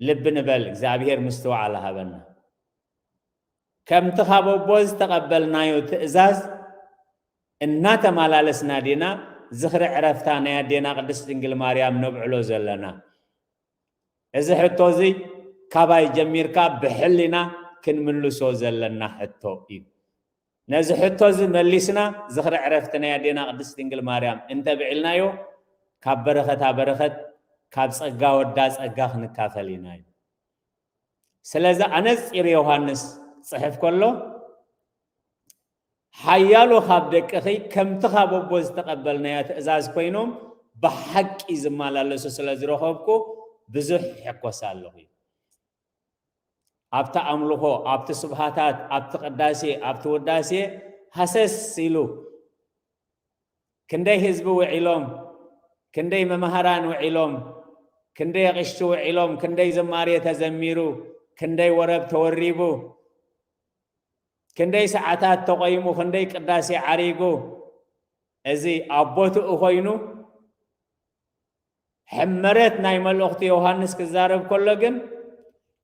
ልቢ ንበል፣ እግዚኣብሔር ምስትውዓል ሃበና። ከምቲ ካብ ኣቦ ዝተቐበልናዮ ትእዛዝ እናተመላለስና ዲና ዝኽሪ ዕረፍታ ናይ ኣዴና ቅድስት ድንግል ማርያም ነብዕሎ ዘለና? እዚ ሕቶ እዚ ካባይ ጀሚርካ ብሕሊና ክንምልሶ ዘለና ሕቶ እዩ። ነዚ ሕቶ እዚ መሊስና ዝኽሪ ዕረፍቲ ናይ ኣዴና ቅድስት ድንግል ማርያም እንተብዒልናዮ ካብ በረኸታ በረኸት ካብ ጸጋ ወዳ ጸጋ ክንካፈል ኢና እዩ። ስለዚ ኣነጺሩ ዮሃንስ ክጽሕፍ ከሎ ሓያሎ ካብ ደቅኺ ከምቲ ካብ ኣቦ ዝተቐበልናዮ ትእዛዝ ኮይኖም ብሓቂ ዝመላለሱ ስለ ዝረኸብኩ ብዙሕ ይሕጎስ ኣለኹ። ኣብቲ ኣምልኾ፣ ኣብቲ ስብሃታት፣ ኣብቲ ቅዳሴ፣ ኣብቲ ውዳሴ ሃሰስ ኢሉ ክንደይ ህዝቢ ውዒሎም፣ ክንደይ መማህራን ውዒሎም፣ ክንደይ ኣቕሽቲ ውዒሎም፣ ክንደይ ዝማሬ ተዘሚሩ፣ ክንደይ ወረብ ተወሪቡ፣ ክንደይ ሰዓታት ተቆይሙ፣ ክንደይ ቅዳሴ ዓሪጉ፣ እዚ ኣብ ቦትኡ ኮይኑ ሕመረት ናይ መልእኽቲ ዮሃንስ ክዛረብ ከሎ ግን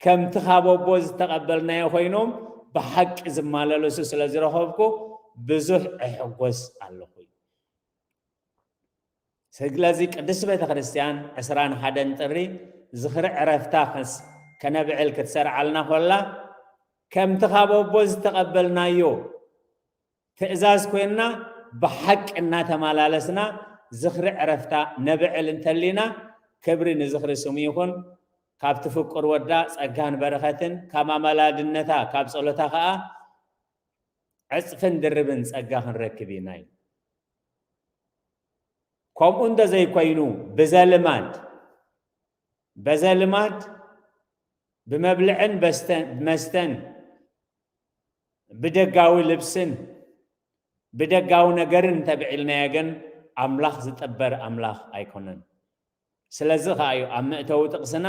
ከምቲ ካብ ኣቦ ዝተቐበልናዮ ኮይኖም ብሓቂ ዝመላለሱ ስለ ዝረኸብኩ ብዙሕ እሕጎስ ኣለኹ። ስለዚ ቅድስት ቤተ ክርስቲያን ዕስራን ሓደን ጥሪ ዝኽሪ ዕረፍታ ከስ-፣ ከነብዕል ክትሰርዓልና ኮላ ከምቲ ካብ ኣቦ ዝተቐበልናዮ ትእዛዝ ኮይንና ብሓቂ እናተመላለስና ዝኽሪ ዕረፍታ ነብዕል እንተሊና ክብሪ ንዝኽሪ ስሙ ይኹን። ካብቲ ፍቁር ወዳ ጸጋን በረኸትን ካብ ኣማላድነታ ካብ ጸሎታ ከኣ ዕጽፍን ድርብን ጸጋ ክንረክብ ኢና እዩ። ከምኡ እንተዘይኮይኑ ብዘልማድ፣ በዘልማድ ብመብልዕን በስተን፣ ብመስተን፣ ብደጋዊ ልብስን ብደጋዊ ነገርን እንተብዒልናዮ ግን ኣምላኽ ዝጥበር ኣምላኽ ኣይኮነን። ስለዚ ከኣ እዩ ኣብ መእተዊ ጥቕስና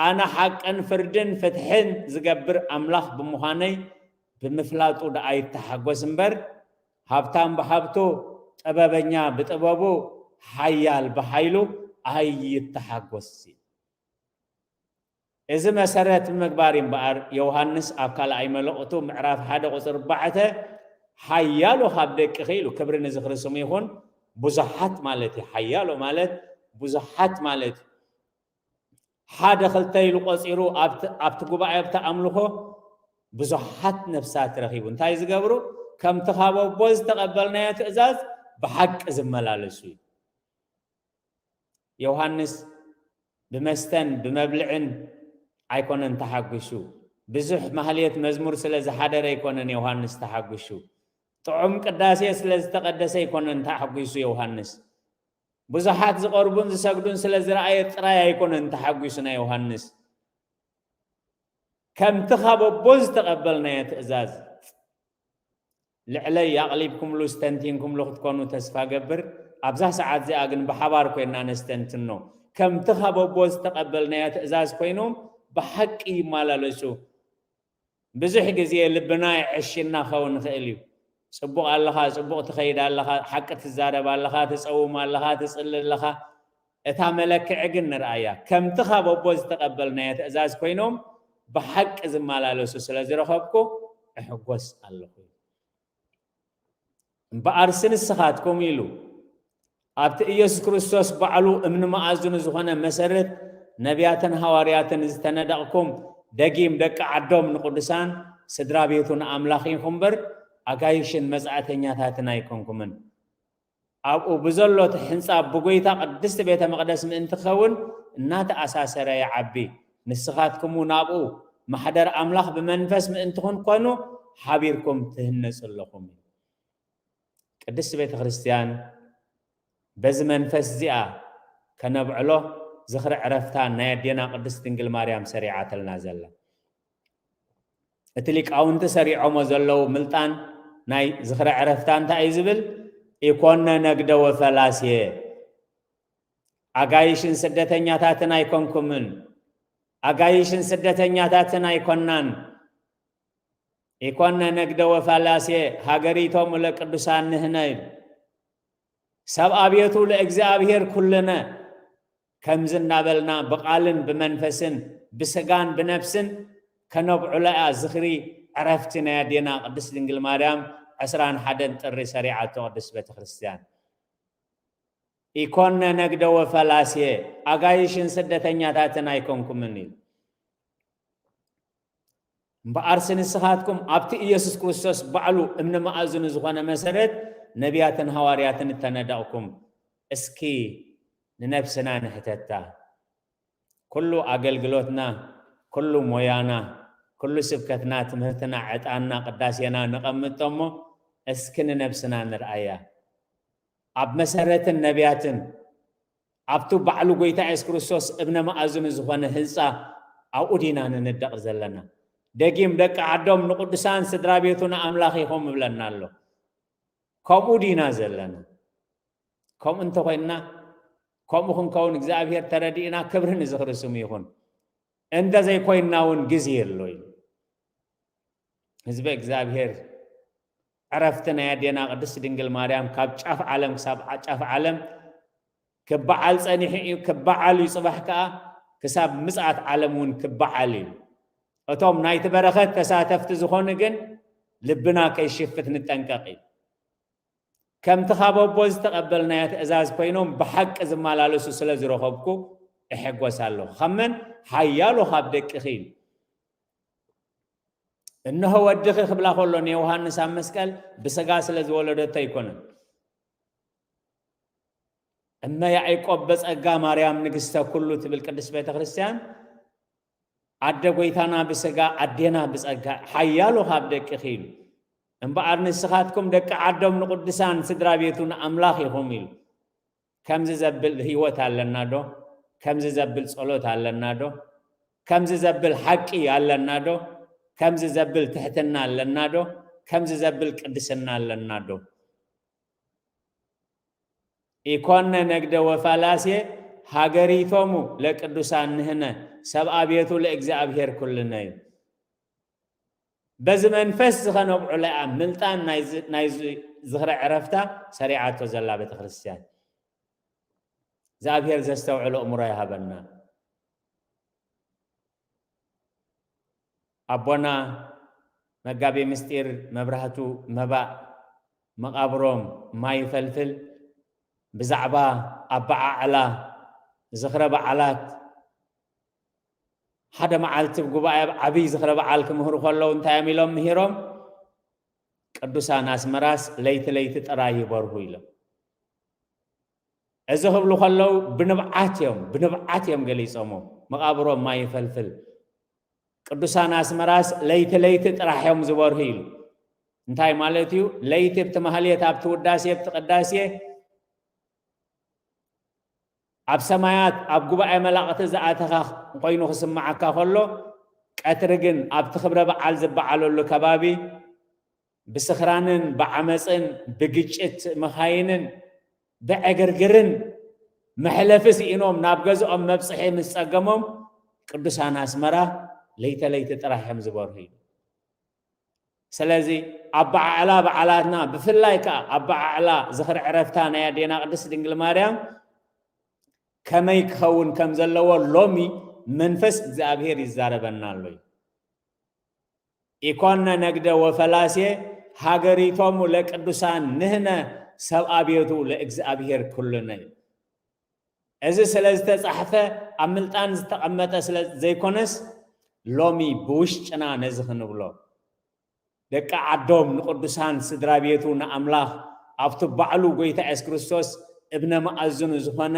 ኣነ ሓቅን ፍርድን ፍትሕን ዝገብር ኣምላኽ ብምዃነይ ብምፍላጡ ደኣ ይተሓጎስ እምበር ሃብታም ብሃብቱ፣ ጥበበኛ ብጥበቡ፣ ሓያል ብሓይሉ ኣይተሓጎስ። እዚ መሰረት ብምግባር እምበኣር ዮሃንስ ኣብ ካልኣይ መልእኽቱ ምዕራፍ ሓደ ቁጽሪ ኣርባዕተ ሓያሎ ካብ ደቅኺ ኢሉ፣ ክብሪ ንዝኽሪ ስሙ ይኹን፣ ብዙሓት ማለት እዩ። ሓያሎ ማለት ብዙሓት ማለት እዩ። ሓደ ክልተ ኢሉ ቆጺሩ ኣብቲ፣ ኣብቲ ጉባኤ ኣብቲ ኣምልኾ ብዙሓት ነፍሳት ረኺቡ። እንታይ ዝገብሩ? ከምቲ ካብ ኣቦ ዝተቐበልናዮ ትእዛዝ ብሓቂ ዝመላለሱ እዩ። ዮሃንስ ብመስተን ብመብልዕን ኣይኮነን ተሓጒሱ። ብዙሕ ማህሌት መዝሙር ስለ ዝሓደረ ኣይኮነን ዮሃንስ ተሓጒሱ። ጥዑም ቅዳሴ ስለ ዝተቐደሰ ኣይኮነን ተሓጒሱ ዮሃንስ። ብዙሓት ዝቐርቡን ዝሰግዱን ስለ ዝረኣየ ጥራይ ኣይኮነን ተሓጒሱ ናይ ዮሃንስ። ከምቲ ካብ ኣቦ ዝተቐበልናዮ ትእዛዝ ልዕለይ ኣቕሊብኩምሉ ዝተንቲንኩምሉ ክትኮኑ ተስፋ ገብር። ኣብዛ ሰዓት እዚኣ ግን ብሓባር ኮይንና ነስተንትኖ። ከምቲ ካብ ኣቦ ዝተቐበልናዮ ትእዛዝ ኮይኖም ብሓቂ ይመላለሱ። ብዙሕ ግዜ ልብና የዐሽና ክኸውን ይኽእል እዩ። ጽቡቕ ኣለኻ፣ ጽቡቕ ትኸይድ ኣለኻ፣ ሓቂ ትዛረብ ኣለኻ፣ ትጸውም ኣለኻ፣ ትጽሊ ኣለኻ። እታ መለክዒ ግን ንርኣያ። ከምቲ ካብ ኣቦ ዝተቐበልናዮ ትእዛዝ ኮይኖም ብሓቂ ዝመላለሱ ስለ ዝረኸብኩ እሕጎስ ኣለኹ። እምበኣርሲ ንስኻትኩም ኢሉ ኣብቲ ኢየሱስ ክርስቶስ ባዕሉ እምኒ መኣዝኑ ዝኾነ መሰረት ነቢያትን ሃዋርያትን ዝተነደቕኩም ደጊም ደቂ ዓዶም ንቅዱሳን ስድራ ቤቱ ንኣምላኽ ኢኹም እምበር ኣጋይሽን መጻእተኛታትን ኣይኮንኩምን። ኣብኡ ብዘሎ እቲ ሕንጻ ብጎይታ ቅድስቲ ቤተ መቕደስ ምእንቲ ክኸውን እናተኣሳሰረ ይዓቢ። ንስኻትኩም እውን ኣብኡ ማሕደር ኣምላኽ ብመንፈስ ምእንቲ ክንኮኑ ሓቢርኩም ትህነጹ ኣለኹም። ቅድስቲ ቤተ ክርስቲያን በዚ መንፈስ እዚኣ ከነብዕሎ ዝኽሪ ዕረፍታ ናይ ኣዴና ቅድስት ድንግል ማርያም ሰሪዓትልና ዘላ። እቲ ሊቃውንቲ ሰሪዖሞ ዘለዉ ምልጣን ናይ ዝኽሪ ዕረፍታ እንታይ እዩ ዝብል? ኢኮነ ነግደ ወፈላሴ፣ ኣጋይሽን ስደተኛታትን ኣይኮንኩምን። ኣጋይሽን ስደተኛታትን ኣይኮናን። ኢኮነ ነግደ ወፈላሴ ሀገሪቶሙ ለቅዱሳን ንህነ ይብል። ሰብአ ቤቱ ለእግዚኣብሔር ኩልነ። ከምዚ እናበልና ብቓልን ብመንፈስን ብስጋን ብነፍስን ከነብዕሎያ ዝኽሪ ዕረፍቲ ናይ ኣዴና ቅድስት ድንግል ማርያም ዕስራን ሓደን ጥሪ ሰሪዓቶ ቅድስት ቤተ ክርስቲያን። ኢኮነ ነግደ ወፈላሴ፣ ኣጋይሽን ስደተኛታትን ኣይኮንኩምን እዩ። እምበኣርሲ ንስኻትኩም ኣብቲ ኢየሱስ ክርስቶስ ባዕሉ እምኒ መኣዝኑ ዝኾነ መሰረት ነቢያትን ሃዋርያትን እተነደቕኩም፣ እስኪ ንነብስና ንሕተታ። ኩሉ ኣገልግሎትና፣ ኩሉ ሞያና፣ ኩሉ ስብከትና፣ ትምህርትና፣ ዕጣንና፣ ቅዳሴና ንቐምጦ እሞ እስኪ ንነብስና ንርኣያ። ኣብ መሰረትን ነቢያትን ኣብቲ ባዕሉ ጎይታ የሱስ ክርስቶስ እብነ መኣዝኑ ዝኾነ ህንጻ ኣብኡ ዲና ንንደቕ ዘለና። ደጊም ደቂ ዓዶም ንቕዱሳን ስድራ ቤቱ ንኣምላኽ ኢኹም እብለና ኣሎ። ከምኡ ዲና ዘለና? ከምኡ እንተኾይንና፣ ከምኡ ክንከውን እግዚኣብሔር ተረዲእና ክብሪ ንዝኽሪ ስሙ ይኹን። እንተ ዘይኮይንና እውን ግዜ የሎ እዩ። ህዝበ እግዚኣብሔር ዕረፍቲ ናይ ኣዴና ቅድስት ድንግል ማርያም ካብ ጫፍ ዓለም ክሳብ ዓ-፣ ጫፍ ዓለም ክበዓል ጸኒሑ እዩ፣ ክበዓል እዩ። ጽባሕ ከኣ ክሳብ ምጽኣት ዓለም እውን ክበዓል እዩ። እቶም ናይቲ በረኸት ተሳተፍቲ ዝኾኑ ግን ልብና ከይሽፍት ንጠንቀቕ እዩ። ከምቲ ካብ ኣቦ ዝተቐበልናዮ ትእዛዝ ኮይኖም ብሓቂ ዝመላለሱ ስለ ዝረኸብኩ እሕጎስ ኣለኹ። ካብ መን? ሓያሎ ካብ ደቅኺ ኢሉ። እንሆ ወድኺ ክብላ ከሎ ንዮሃንስ ኣብ መስቀል ብስጋ ስለ ዝወለደቶ ኣይኮነን። እመ ያዕቆብ በጸጋ ማርያም ንግስተ ኩሉ ትብል ቅድስት ቤተ ክርስቲያን፣ ኣደ ጎይታና ብስጋ ኣዴና ብጸጋ ሓያሎ ካብ ደቅኺ ኢሉ። እምበኣር ንስኻትኩም ደቂ ዓዶም ንቅዱሳን ስድራ ቤቱ ንኣምላኽ ኢኹም ኢሉ። ከምዚ ዘብል ህይወት ኣለና ዶ? ከምዚ ዘብል ጸሎት ኣለና ዶ? ከምዚ ዘብል ሓቂ ኣለና ዶ? ከምዚ ዘብል ትሕትና ኣለና ዶ? ከምዚ ዘብል ቅድስና ኣለና ዶ? ኢኮነ ነግደ ወፋላሴ ሃገሪቶሙ ለቅዱሳን ንህነ ሰብአ ቤቱ ለእግዚኣብሔር ኩልነ እዩ። በዚ መንፈስ ዝኸነብዑ ለኣ ምልጣን ናይዚ፣ ናይዚ ዝኽረ ዕረፍታ ሰሪዓቶ ዘላ ቤተ ክርስቲያን። እግዚኣብሔር ዘስተውዕሎ እምሮ ይሃበና። ኣቦና መጋቤ ምስጢር መብራህቱ መባእ መቓብሮም ማይ ይፈልፍል ብዛዕባ ኣበዓዕላ ዝኽረ በዓላት ሓደ መዓልቲ ኣብ ጉባኤ ኣብ ዓብዪ ዝኽረ በዓል ክምህሩ ከለዉ እንታይ እዮም ኢሎም ምሂሮም? ቅዱሳን ኣስመራስ ለይቲ ለይቲ ጥራይ ይበርሁ ኢሎም። እዚ ክብሉ ከለዉ ብንብዓት እዮም፣ ብንብዓት እዮም ገሊጾሞ። መቓብሮም ማይ ይፈልፍል። ቅዱሳን ኣስመራስ ለይቲ ለይቲ ጥራሕ እዮም ዝበርሁ ኢሉ። እንታይ ማለት እዩ? ለይቲ ኣብቲ ማህሌት፣ ኣብቲ ውዳሴ፣ ኣብቲ ቅዳሴ ኣብ ሰማያት ኣብ ጉባኤ መላእኽቲ ዝኣተኻ ኮይኑ ክስምዓካ ከሎ፣ ቀትሪ ግን ኣብቲ ክብረ በዓል ዝበዓለሉ ከባቢ ብስኽራንን ብዓመፅን ብግጭት መኻይንን ብዕግርግርን መሕለፊ ስኢኖም ናብ ገዝኦም መብፅሒ ምስ ፀገሞም ቅዱሳን ኣስመራ ለይተ ለይቲ ጥራሕ እዮም ዝበርሁ እዩ። ስለዚ ኣበዓዕላ በዓላትና ብፍላይ ከዓ ኣበዓዕላ ዝኽሪ ዕረፍታ ናይ ኣዴና ቅድስት ድንግል ማርያም ከመይ ክኸውን ከም ዘለዎ ሎሚ መንፈስ እግዚኣብሔር ይዛረበና ኣሎ እዩ። ኢኮነ ነግደ ወፈላሴ ሃገሪቶሙ ለቅዱሳን ንህነ ሰብአ ቤቱ ለእግዚኣብሔር ኩልነ እዩ። እዚ ስለ ዝተጻሕፈ ኣብ ምልጣን ዝተቐመጠ ስለ ዘይኮነስ ሎሚ ብውሽጥና ነዚ ክንብሎ ደቂ ዓዶም ንቅዱሳን ስድራ ቤቱ ንኣምላኽ ኣብቲ ባዕሉ ጎይታ የሱስ ክርስቶስ እብነ መኣዝኑ ዝኾነ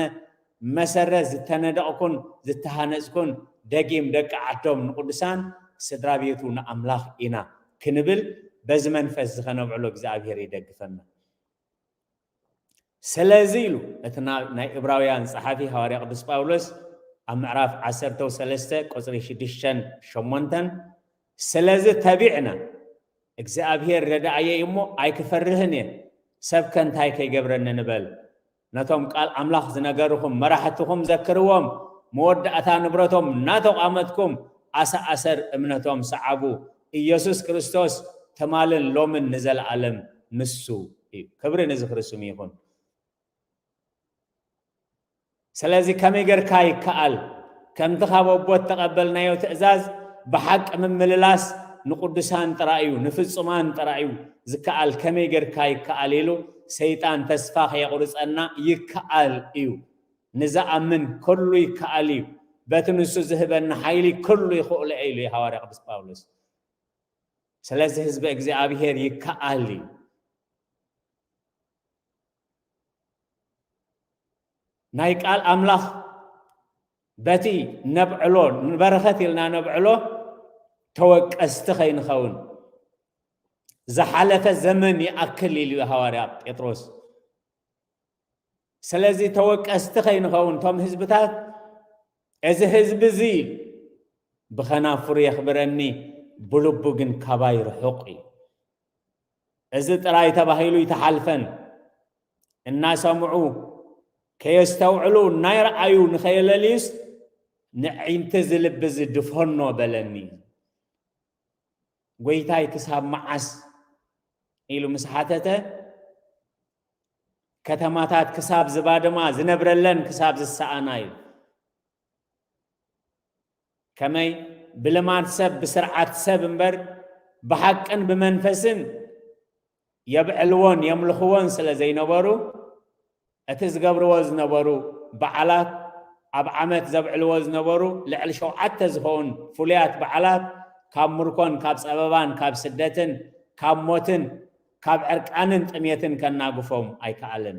መሰረት ዝተነደቕኩን ዝተሃነጽኩን ደጊም ደቂ ዓዶም ንቅዱሳን ስድራ ቤቱ ንኣምላኽ ኢና ክንብል በዚ መንፈስ እዚ ከነብዕሎ እግዚኣብሔር ይደግፈና። ስለዚ ኢሉ እቲ ና-፣ ናይ ዕብራውያን ጸሓፊ ሃዋርያ ቅዱስ ጳውሎስ ኣብ ምዕራፍ ዓሰርተ ሰለስተ ቁጽሪ ሽዱሽተን ሸሞንተን፣ ስለዚ ተቢዕና እግዚኣብሔር ረዳእየይ እሞ ኣይክፈርህን እየ፣ ሰብከ እንታይ ከይገብረኒ ንበል። ነቶም ቃል ኣምላኽ ዝነገርኹም መራሕትኹም ዘክርዎም፣ መወዳእታ ንብረቶም እናተቋመትኩም ኣሰኣሰር እምነቶም ሰዓቡ። ኢየሱስ ክርስቶስ ትማልን ሎምን ንዘለኣለም ንሱ እዩ። ክብሪ ንዝኽሪ ስሙ ይኹን። ስለዚ ከመይ ጌርካ ይከኣል? ከምቲ ካብ ኣቦ እተቐበልናዮ ትእዛዝ ብሓቂ ምምልላስ ንቅዱሳን ጥራይ እዩ፣ ንፍጹማን ጥራይ እዩ ዝከኣል። ከመይ ጌርካ ይከኣል? ኢሉ ሰይጣን ተስፋ ከየቑርጸና ይከኣል እዩ። ንዝኣምን ኩሉ ይከኣል እዩ፣ በቲ ንሱ ዝህበና ሓይሊ ኩሉ ይኽእሎ እየ ኢሉ እዩ ሃዋርያ ቅዱስ ጳውሎስ። ስለዚ ህዝቢ እግዚኣብሔር ይከኣል እዩ። ናይ ቃል ኣምላኽ በቲ ነብዕሎ፣ ንበረኸት ኢልና ነብዕሎ፣ ተወቀስቲ ከይንኸውን፣ ዝሓለፈ ዘመን ይኣክል ኢሉ እዩ ሃዋርያ ጴጥሮስ። ስለዚ ተወቀስቲ ከይንኸውን፣ እቶም ህዝብታት፣ እዚ ህዝቢ እዚ ብኸናፍሩ የኽብረኒ፣ ብልቡ ግን ካባይ ርሑቕ እዩ። እዚ ጥራይ ተባሂሉ ይተሓልፈን። እናሰምዑ ከየስተውዕሉ፣ እናይረኣዩ ንኸየለልዩስ፣ ንዒንቲ እዚ ልቢ እዚ ድፈኖ በለኒ። ጎይታይ ክሳብ መዓስ ኢሉ ምስ ሓተተ፣ ከተማታት ክሳብ ዝባድማ፣ ዝነብረለን ክሳብ ዝሰኣና እዩ። ከመይ ብልማድ ሰብ፣ ብስርዓት ሰብ እምበር፣ ብሓቅን ብመንፈስን የብዕልዎን የምልኽዎን ስለ ዘይነበሩ፣ እቲ ዝገብርዎ ዝነበሩ በዓላት፣ ኣብ ዓመት ዘብዕልዎ ዝነበሩ ልዕሊ ሸውዓተ ዝኸውን ፍሉያት በዓላት፣ ካብ ምርኮን ካብ ጸበባን ካብ ስደትን ካብ ሞትን ካብ ዕርቃንን ጥሜትን ከናግፎም ኣይከኣለን።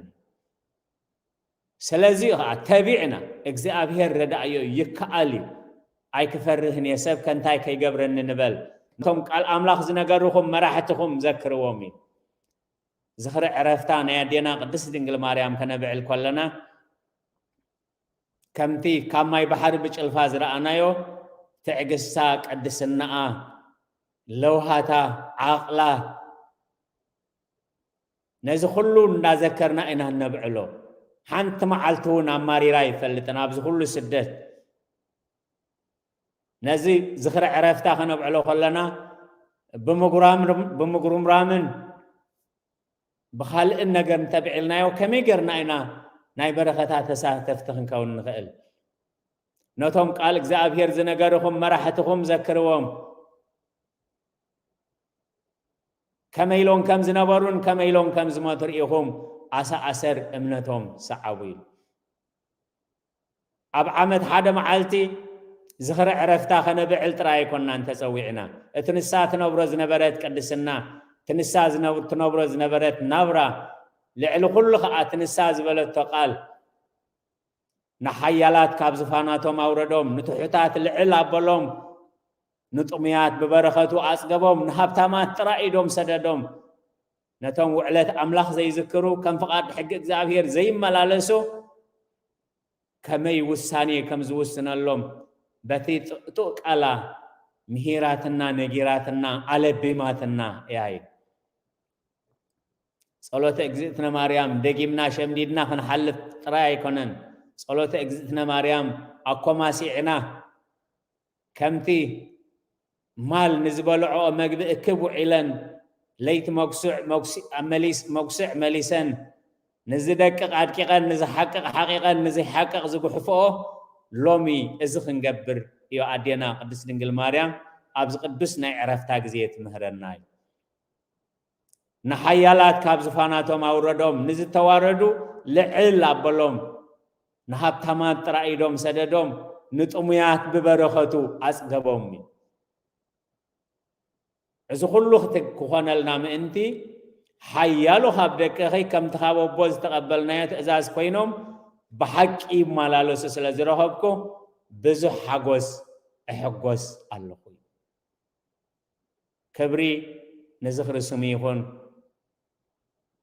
ስለዚ ኸዓ ተቢዕና፣ እግዚኣብሔር ረዳእዮ ይከኣል እዩ፣ ኣይክፈርህን እየ፣ ሰብ ከ እንታይ ከይገብረኒ ንበል። ነቶም ቃል ኣምላኽ ዝነገርኹም መራሕትኹም ዘክርዎም እዩ። ዝኽሪ ዕረፍታ ናይ ኣዴና ቅድስት ድንግል ማርያም ከነብዕል ከለና፣ ከምቲ ካብ ማይ ባሕሪ ብጭልፋ ዝረኣናዮ፣ ትዕግስታ፣ ቅድስናኣ፣ ለውሃታ፣ ዓቕላ፣ ነዚ ኩሉ እንዳዘከርና ኢና እነብዕሎ። ሓንቲ መዓልቲ እውን ኣማሪራ ኣይፈልጥን ኣብዚ ኩሉ ስደት። ነዚ ዝኽሪ ዕረፍታ ከነብዕሎ ከለና፣ ብምጉራም-፣ ብምጉርምራምን ብኻልእን ነገር እንተብዒልናዮ፣ ከመይ ጌርና ኢና ናይ በረኸታ ተሳተፍቲ ክንከውን ንኽእል? ነቶም ቃል እግዚኣብሔር ዝነገርኹም መራሕትኹም ዘክርዎም። ከመይ ኢሎም ከም ዝነበሩን ከመይ ኢሎም ከም ዝሞቱ ርኢኹም፣ ኣሰኣሰር እምነቶም ሰዓቡ ኢሉ። ኣብ ዓመት ሓደ መዓልቲ ዝኽሪ ዕረፍታ ከነብዕል ጥራይ ኣይኮንናን ተጸዊዕና። እቲ ንሳ ትነብሮ ዝነበረት ቅድስና፣ እቲ ንሳ ዝነብ-፣ ትነብሮ ዝነበረት ናብራ፣ ልዕሊ ኩሉ ኸኣ እቲ ንሳ ዝበለቶ ቃል፣ ንሓያላት ካብ ዝፋናቶም ኣውረዶም፣ ንትሑታት ልዕል ኣበሎም፣ ንጥሙያት ብበረኸቱ ኣጽገቦም፣ ንሃብታማት ጥራይ ኢዶም ሰደዶም። ነቶም ውዕለት ኣምላኽ ዘይዝክሩ፣ ከም ፍቓድ ሕጊ እግዚኣብሔር ዘይመላለሱ፣ ከመይ ውሳኔ ከም ዝውስነሎም በቲ ጥቕጡቕ ቃላ ምሂራትና፣ ነጊራትና፣ ኣለቢማትና እያ እዩ። ጸሎተ እግዝእትነ ማርያም ደጊምና ሸምዲድና ክንሓልፍ ጥራይ ኣይኮነን። ጸሎተ እግዝእትነ ማርያም ኣኮማሲዕና፣ ከምቲ ማል ንዝበልዖ መግቢ እክብ ውዒለን፣ ለይቲ መጉስዕ መጉሲ-፣ መሊስ-፣ መጉስዕ መሊሰን፣ ንዝደቅቕ ኣድቂቐን፣ ንዝሓቅቕ ሓቒቐን፣ ንዘይሓቅቕ ዝጉሕፍኦ፣ ሎሚ እዚ ክንገብር እዩ ኣዴና ቅድስት ድንግል ማርያም ኣብዚ ቅዱስ ናይ ዕረፍታ ግዜ ትምህረና እዩ። ንሓያላት ካብ ዝፋናቶም ኣውረዶም፣ ንዝተዋረዱ ልዕል ኣበሎም፣ ንሃብታማት ጥራይ ኢዶም ሰደዶም፣ ንጥሙያት ብበረኸቱ ኣጽገቦም እዩ። እዚ ኩሉ ክት-፣ ክኾነልና ምእንቲ፣ ሓያሎ ካብ ደቅኺ ከምቲ ካብ ኣቦ ዝተቐበልናዮ ትእዛዝ ኮይኖም ብሓቂ ይመላለሱ ስለ ዝረኸብኩ ብዙሕ ሓጎስ እሕጎስ ኣለኹ። ክብሪ ንዝኽሪ ስሙ ይኹን።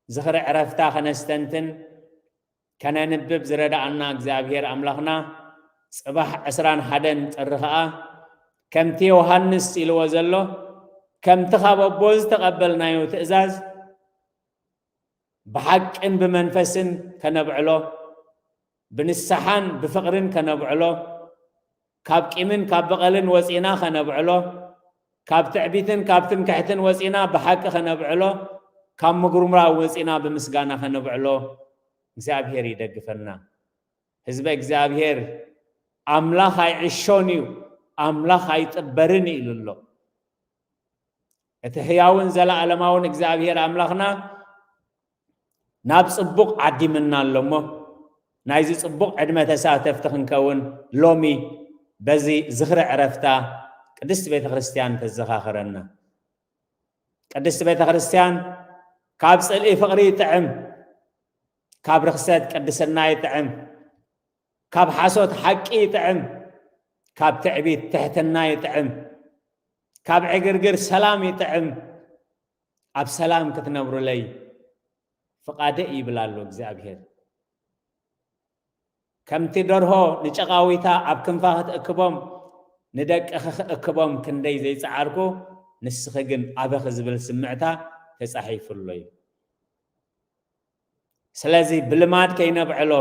ዝኽሪ ዕረፍታ ከነስተንትን ከነንብብ ዝረድኣና እግዚኣብሔር ኣምላኽና ጽባሕ ዕስራን ሓደን ጥሪ ኸኣ ከምቲ ዮሃንስ ኢልዎ ዘሎ ከምቲ ካብ ኣቦ ዝተቐበልናዮ ትእዛዝ ብሓቅን ብመንፈስን ከነብዕሎ፣ ብንስሓን ብፍቕርን ከነብዕሎ፣ ካብ ቂምን ካብ በቐልን ወፂና ከነብዕሎ፣ ካብ ትዕቢትን ካብ ትምክሕትን ወፂና ብሓቂ ከነብዕሎ፣ ካብ ምጉርምራው ወፂና ብምስጋና ከነብዕሎ እግዚኣብሔር ይደግፈና። ህዝበ እግዚኣብሔር ኣምላኽ ኣይዕሾን እዩ፣ ኣምላኽ ኣይጥበርን እዩ ኢሉ ኣሎ። እቲ ህያውን ዘለኣለማውን እግዚኣብሔር ኣምላኽና ናብ ጽቡቕ ዓዲምና ኣሎ እሞ፣ ናይዚ ጽቡቕ ዕድመ ተሳተፍቲ ክንከውን ሎሚ በዚ ዝኽሪ ዕረፍታ ቅድስቲ ቤተ ክርስቲያን ተዘኻኽረና። ቅድስቲ ቤተ ክርስቲያን ካብ ጽልኢ ፍቕሪ ይጥዕም፣ ካብ ርኽሰት ቅድስና ይጥዕም፣ ካብ ሓሶት ሓቂ ይጥዕም፣ ካብ ትዕቢት ትሕትና ይጥዕም፣ ካብ ዕግርግር ሰላም ይጥዕም። ኣብ ሰላም ክትነብሩለይ ፍቓደይ ይብል ኣሎ እግዚኣብሔር። ከምቲ ደርሆ ንጨቓዊታ ኣብ ክንፋ ክትእክቦም ንደቅኺ ክእክቦም ክንደይ ዘይጸዓርኩ፣ ንስኺ ግን ኣበኺ ዝብል ስምዕታ ተጻሒፉ ኣሎ እዩ። ስለዚ ብልማድ ከይነብዕሎ፣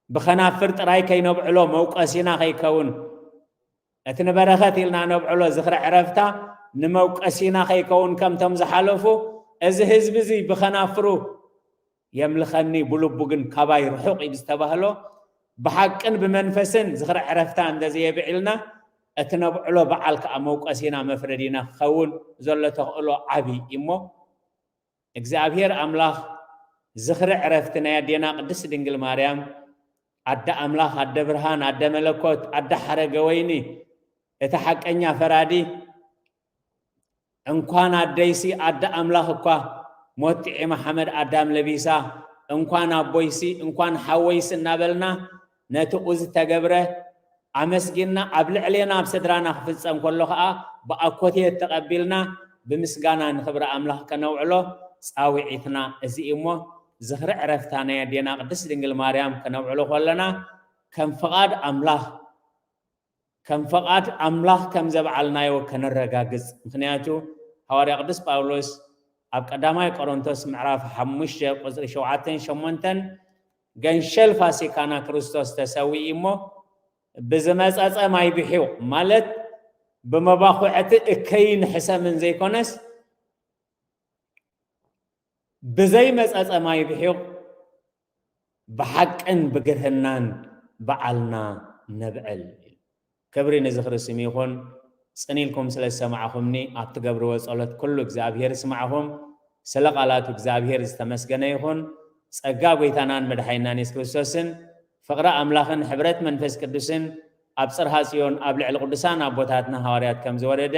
ብኸናፍር ጥራይ ከይነብዕሎ መውቀሲና ከይከውን፣ እቲ ንበረኸት ኢልና ነብዕሎ ዝኽሪ ዕረፍታ ንመውቀሲና ከይከውን ከምቶም ዝሓለፉ፣ እዚ ህዝቢ እዚ ብኸናፍሩ የምልኸኒ ብልቡ ግን ካባይ ርሑቕ እዩ ዝተባህሎ፣ ብሓቅን ብመንፈስን ዝኽሪ ዕረፍታ እንደዘየብዒልና እቲ ነብዕሎ በዓል ከኣ መውቀሲና መፍረዲና ክኸውን ዘሎ ተኽእሎ ዓቢ እዩ እሞ እግዚኣብሔር ኣምላኽ ዝኽሪ ዕረፍቲ ናይ ኣዴና ቅድስት ድንግል ማርያም ኣደ ኣምላኽ ኣደ ብርሃን ኣደ መለኮት ኣደ ሓረገ ወይኒ እቲ ሓቀኛ ፈራዲ እንኳን ኣደይሲ ኣደ ኣምላኽ እኳ ሞት ጥዒማ ሓመድ ኣዳም ለቢሳ እንኳን ኣቦይሲ እንኳን ሓወይሲ እናበልና ነቲ ዝተገብረ ኣመስጊንና ኣብ ልዕሌና ኣብ ስድራና ክፍጸም ከሎ ኸኣ ብኣኮቴት ተቐቢልና ብምስጋና ንኽብሪ ኣምላኽ ከነውዕሎ ጻውዒትና እዚ እዩ እሞ ዝኽሪ ዕረፍታ ናይ ኣዴና ቅድስት ድንግል ማርያም ከነውዕሎ ከለና ከም ፍቓድ ኣምላኽ ከም ፍቓድ ኣምላኽ ከም ዘብዓልናዮ ከነረጋግጽ። ምኽንያቱ ሃዋርያ ቅዱስ ጳውሎስ ኣብ ቀዳማይ ቆሮንቶስ ምዕራፍ ሓሙሽተ ቁጽሪ ሸውዓተን ሸሞንተን ገንሸል ፋሲካና ክርስቶስ ተሰዊኡ እሞ ብዝመጸጸ ማይ ብሒቑ ማለት ብመባኹዕቲ እከይን ሕሰምን ዘይኮነስ ብዘይመጸጸ ማይ ብሒቑ ብሓቅን ብግርህናን በዓልና ነብዕል። ክብሪ ንዝኽሪ ስም ይኹን። ጽን ኢልኩም ስለ ዝሰማዕኹምኒ ኣብ ትገብርዎ ጸሎት ኩሉ እግዚኣብሔር ይስማዕኹም። ስለ ቃላቱ እግዚኣብሔር ዝተመስገነ ይኹን። ጸጋ ጐይታናን መድሓኒናን የሱስ ክርስቶስን ፍቕሪ ኣምላኽን ሕብረት መንፈስ ቅዱስን ኣብ ጽርሃ ጽዮን ኣብ ልዕሊ ቅዱሳን ኣቦታትና ሃዋርያት ከም ዝወረደ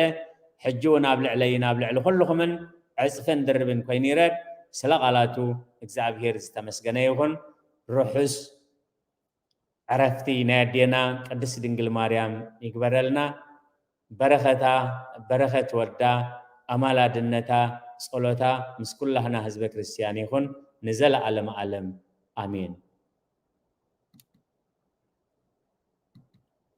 ሕጂ እውን ኣብ ልዕለይን ኣብ ልዕሊ ኩልኹምን ዕጽፍን ድርብን ኮይኑ ይረድ። ስለ ቃላቱ እግዚኣብሔር ዝተመስገነ ይኹን። ርሑስ ዕረፍቲ ናይ ኣዴና ቅድስት ድንግል ማርያም ይግበረልና። በረኸታ በረኸት ወዳ ኣማላድነታ ጸሎታ ምስ ኩላህና ህዝበ ክርስቲያን ይኹን ንዘለዓለመ ዓለም ኣሜን።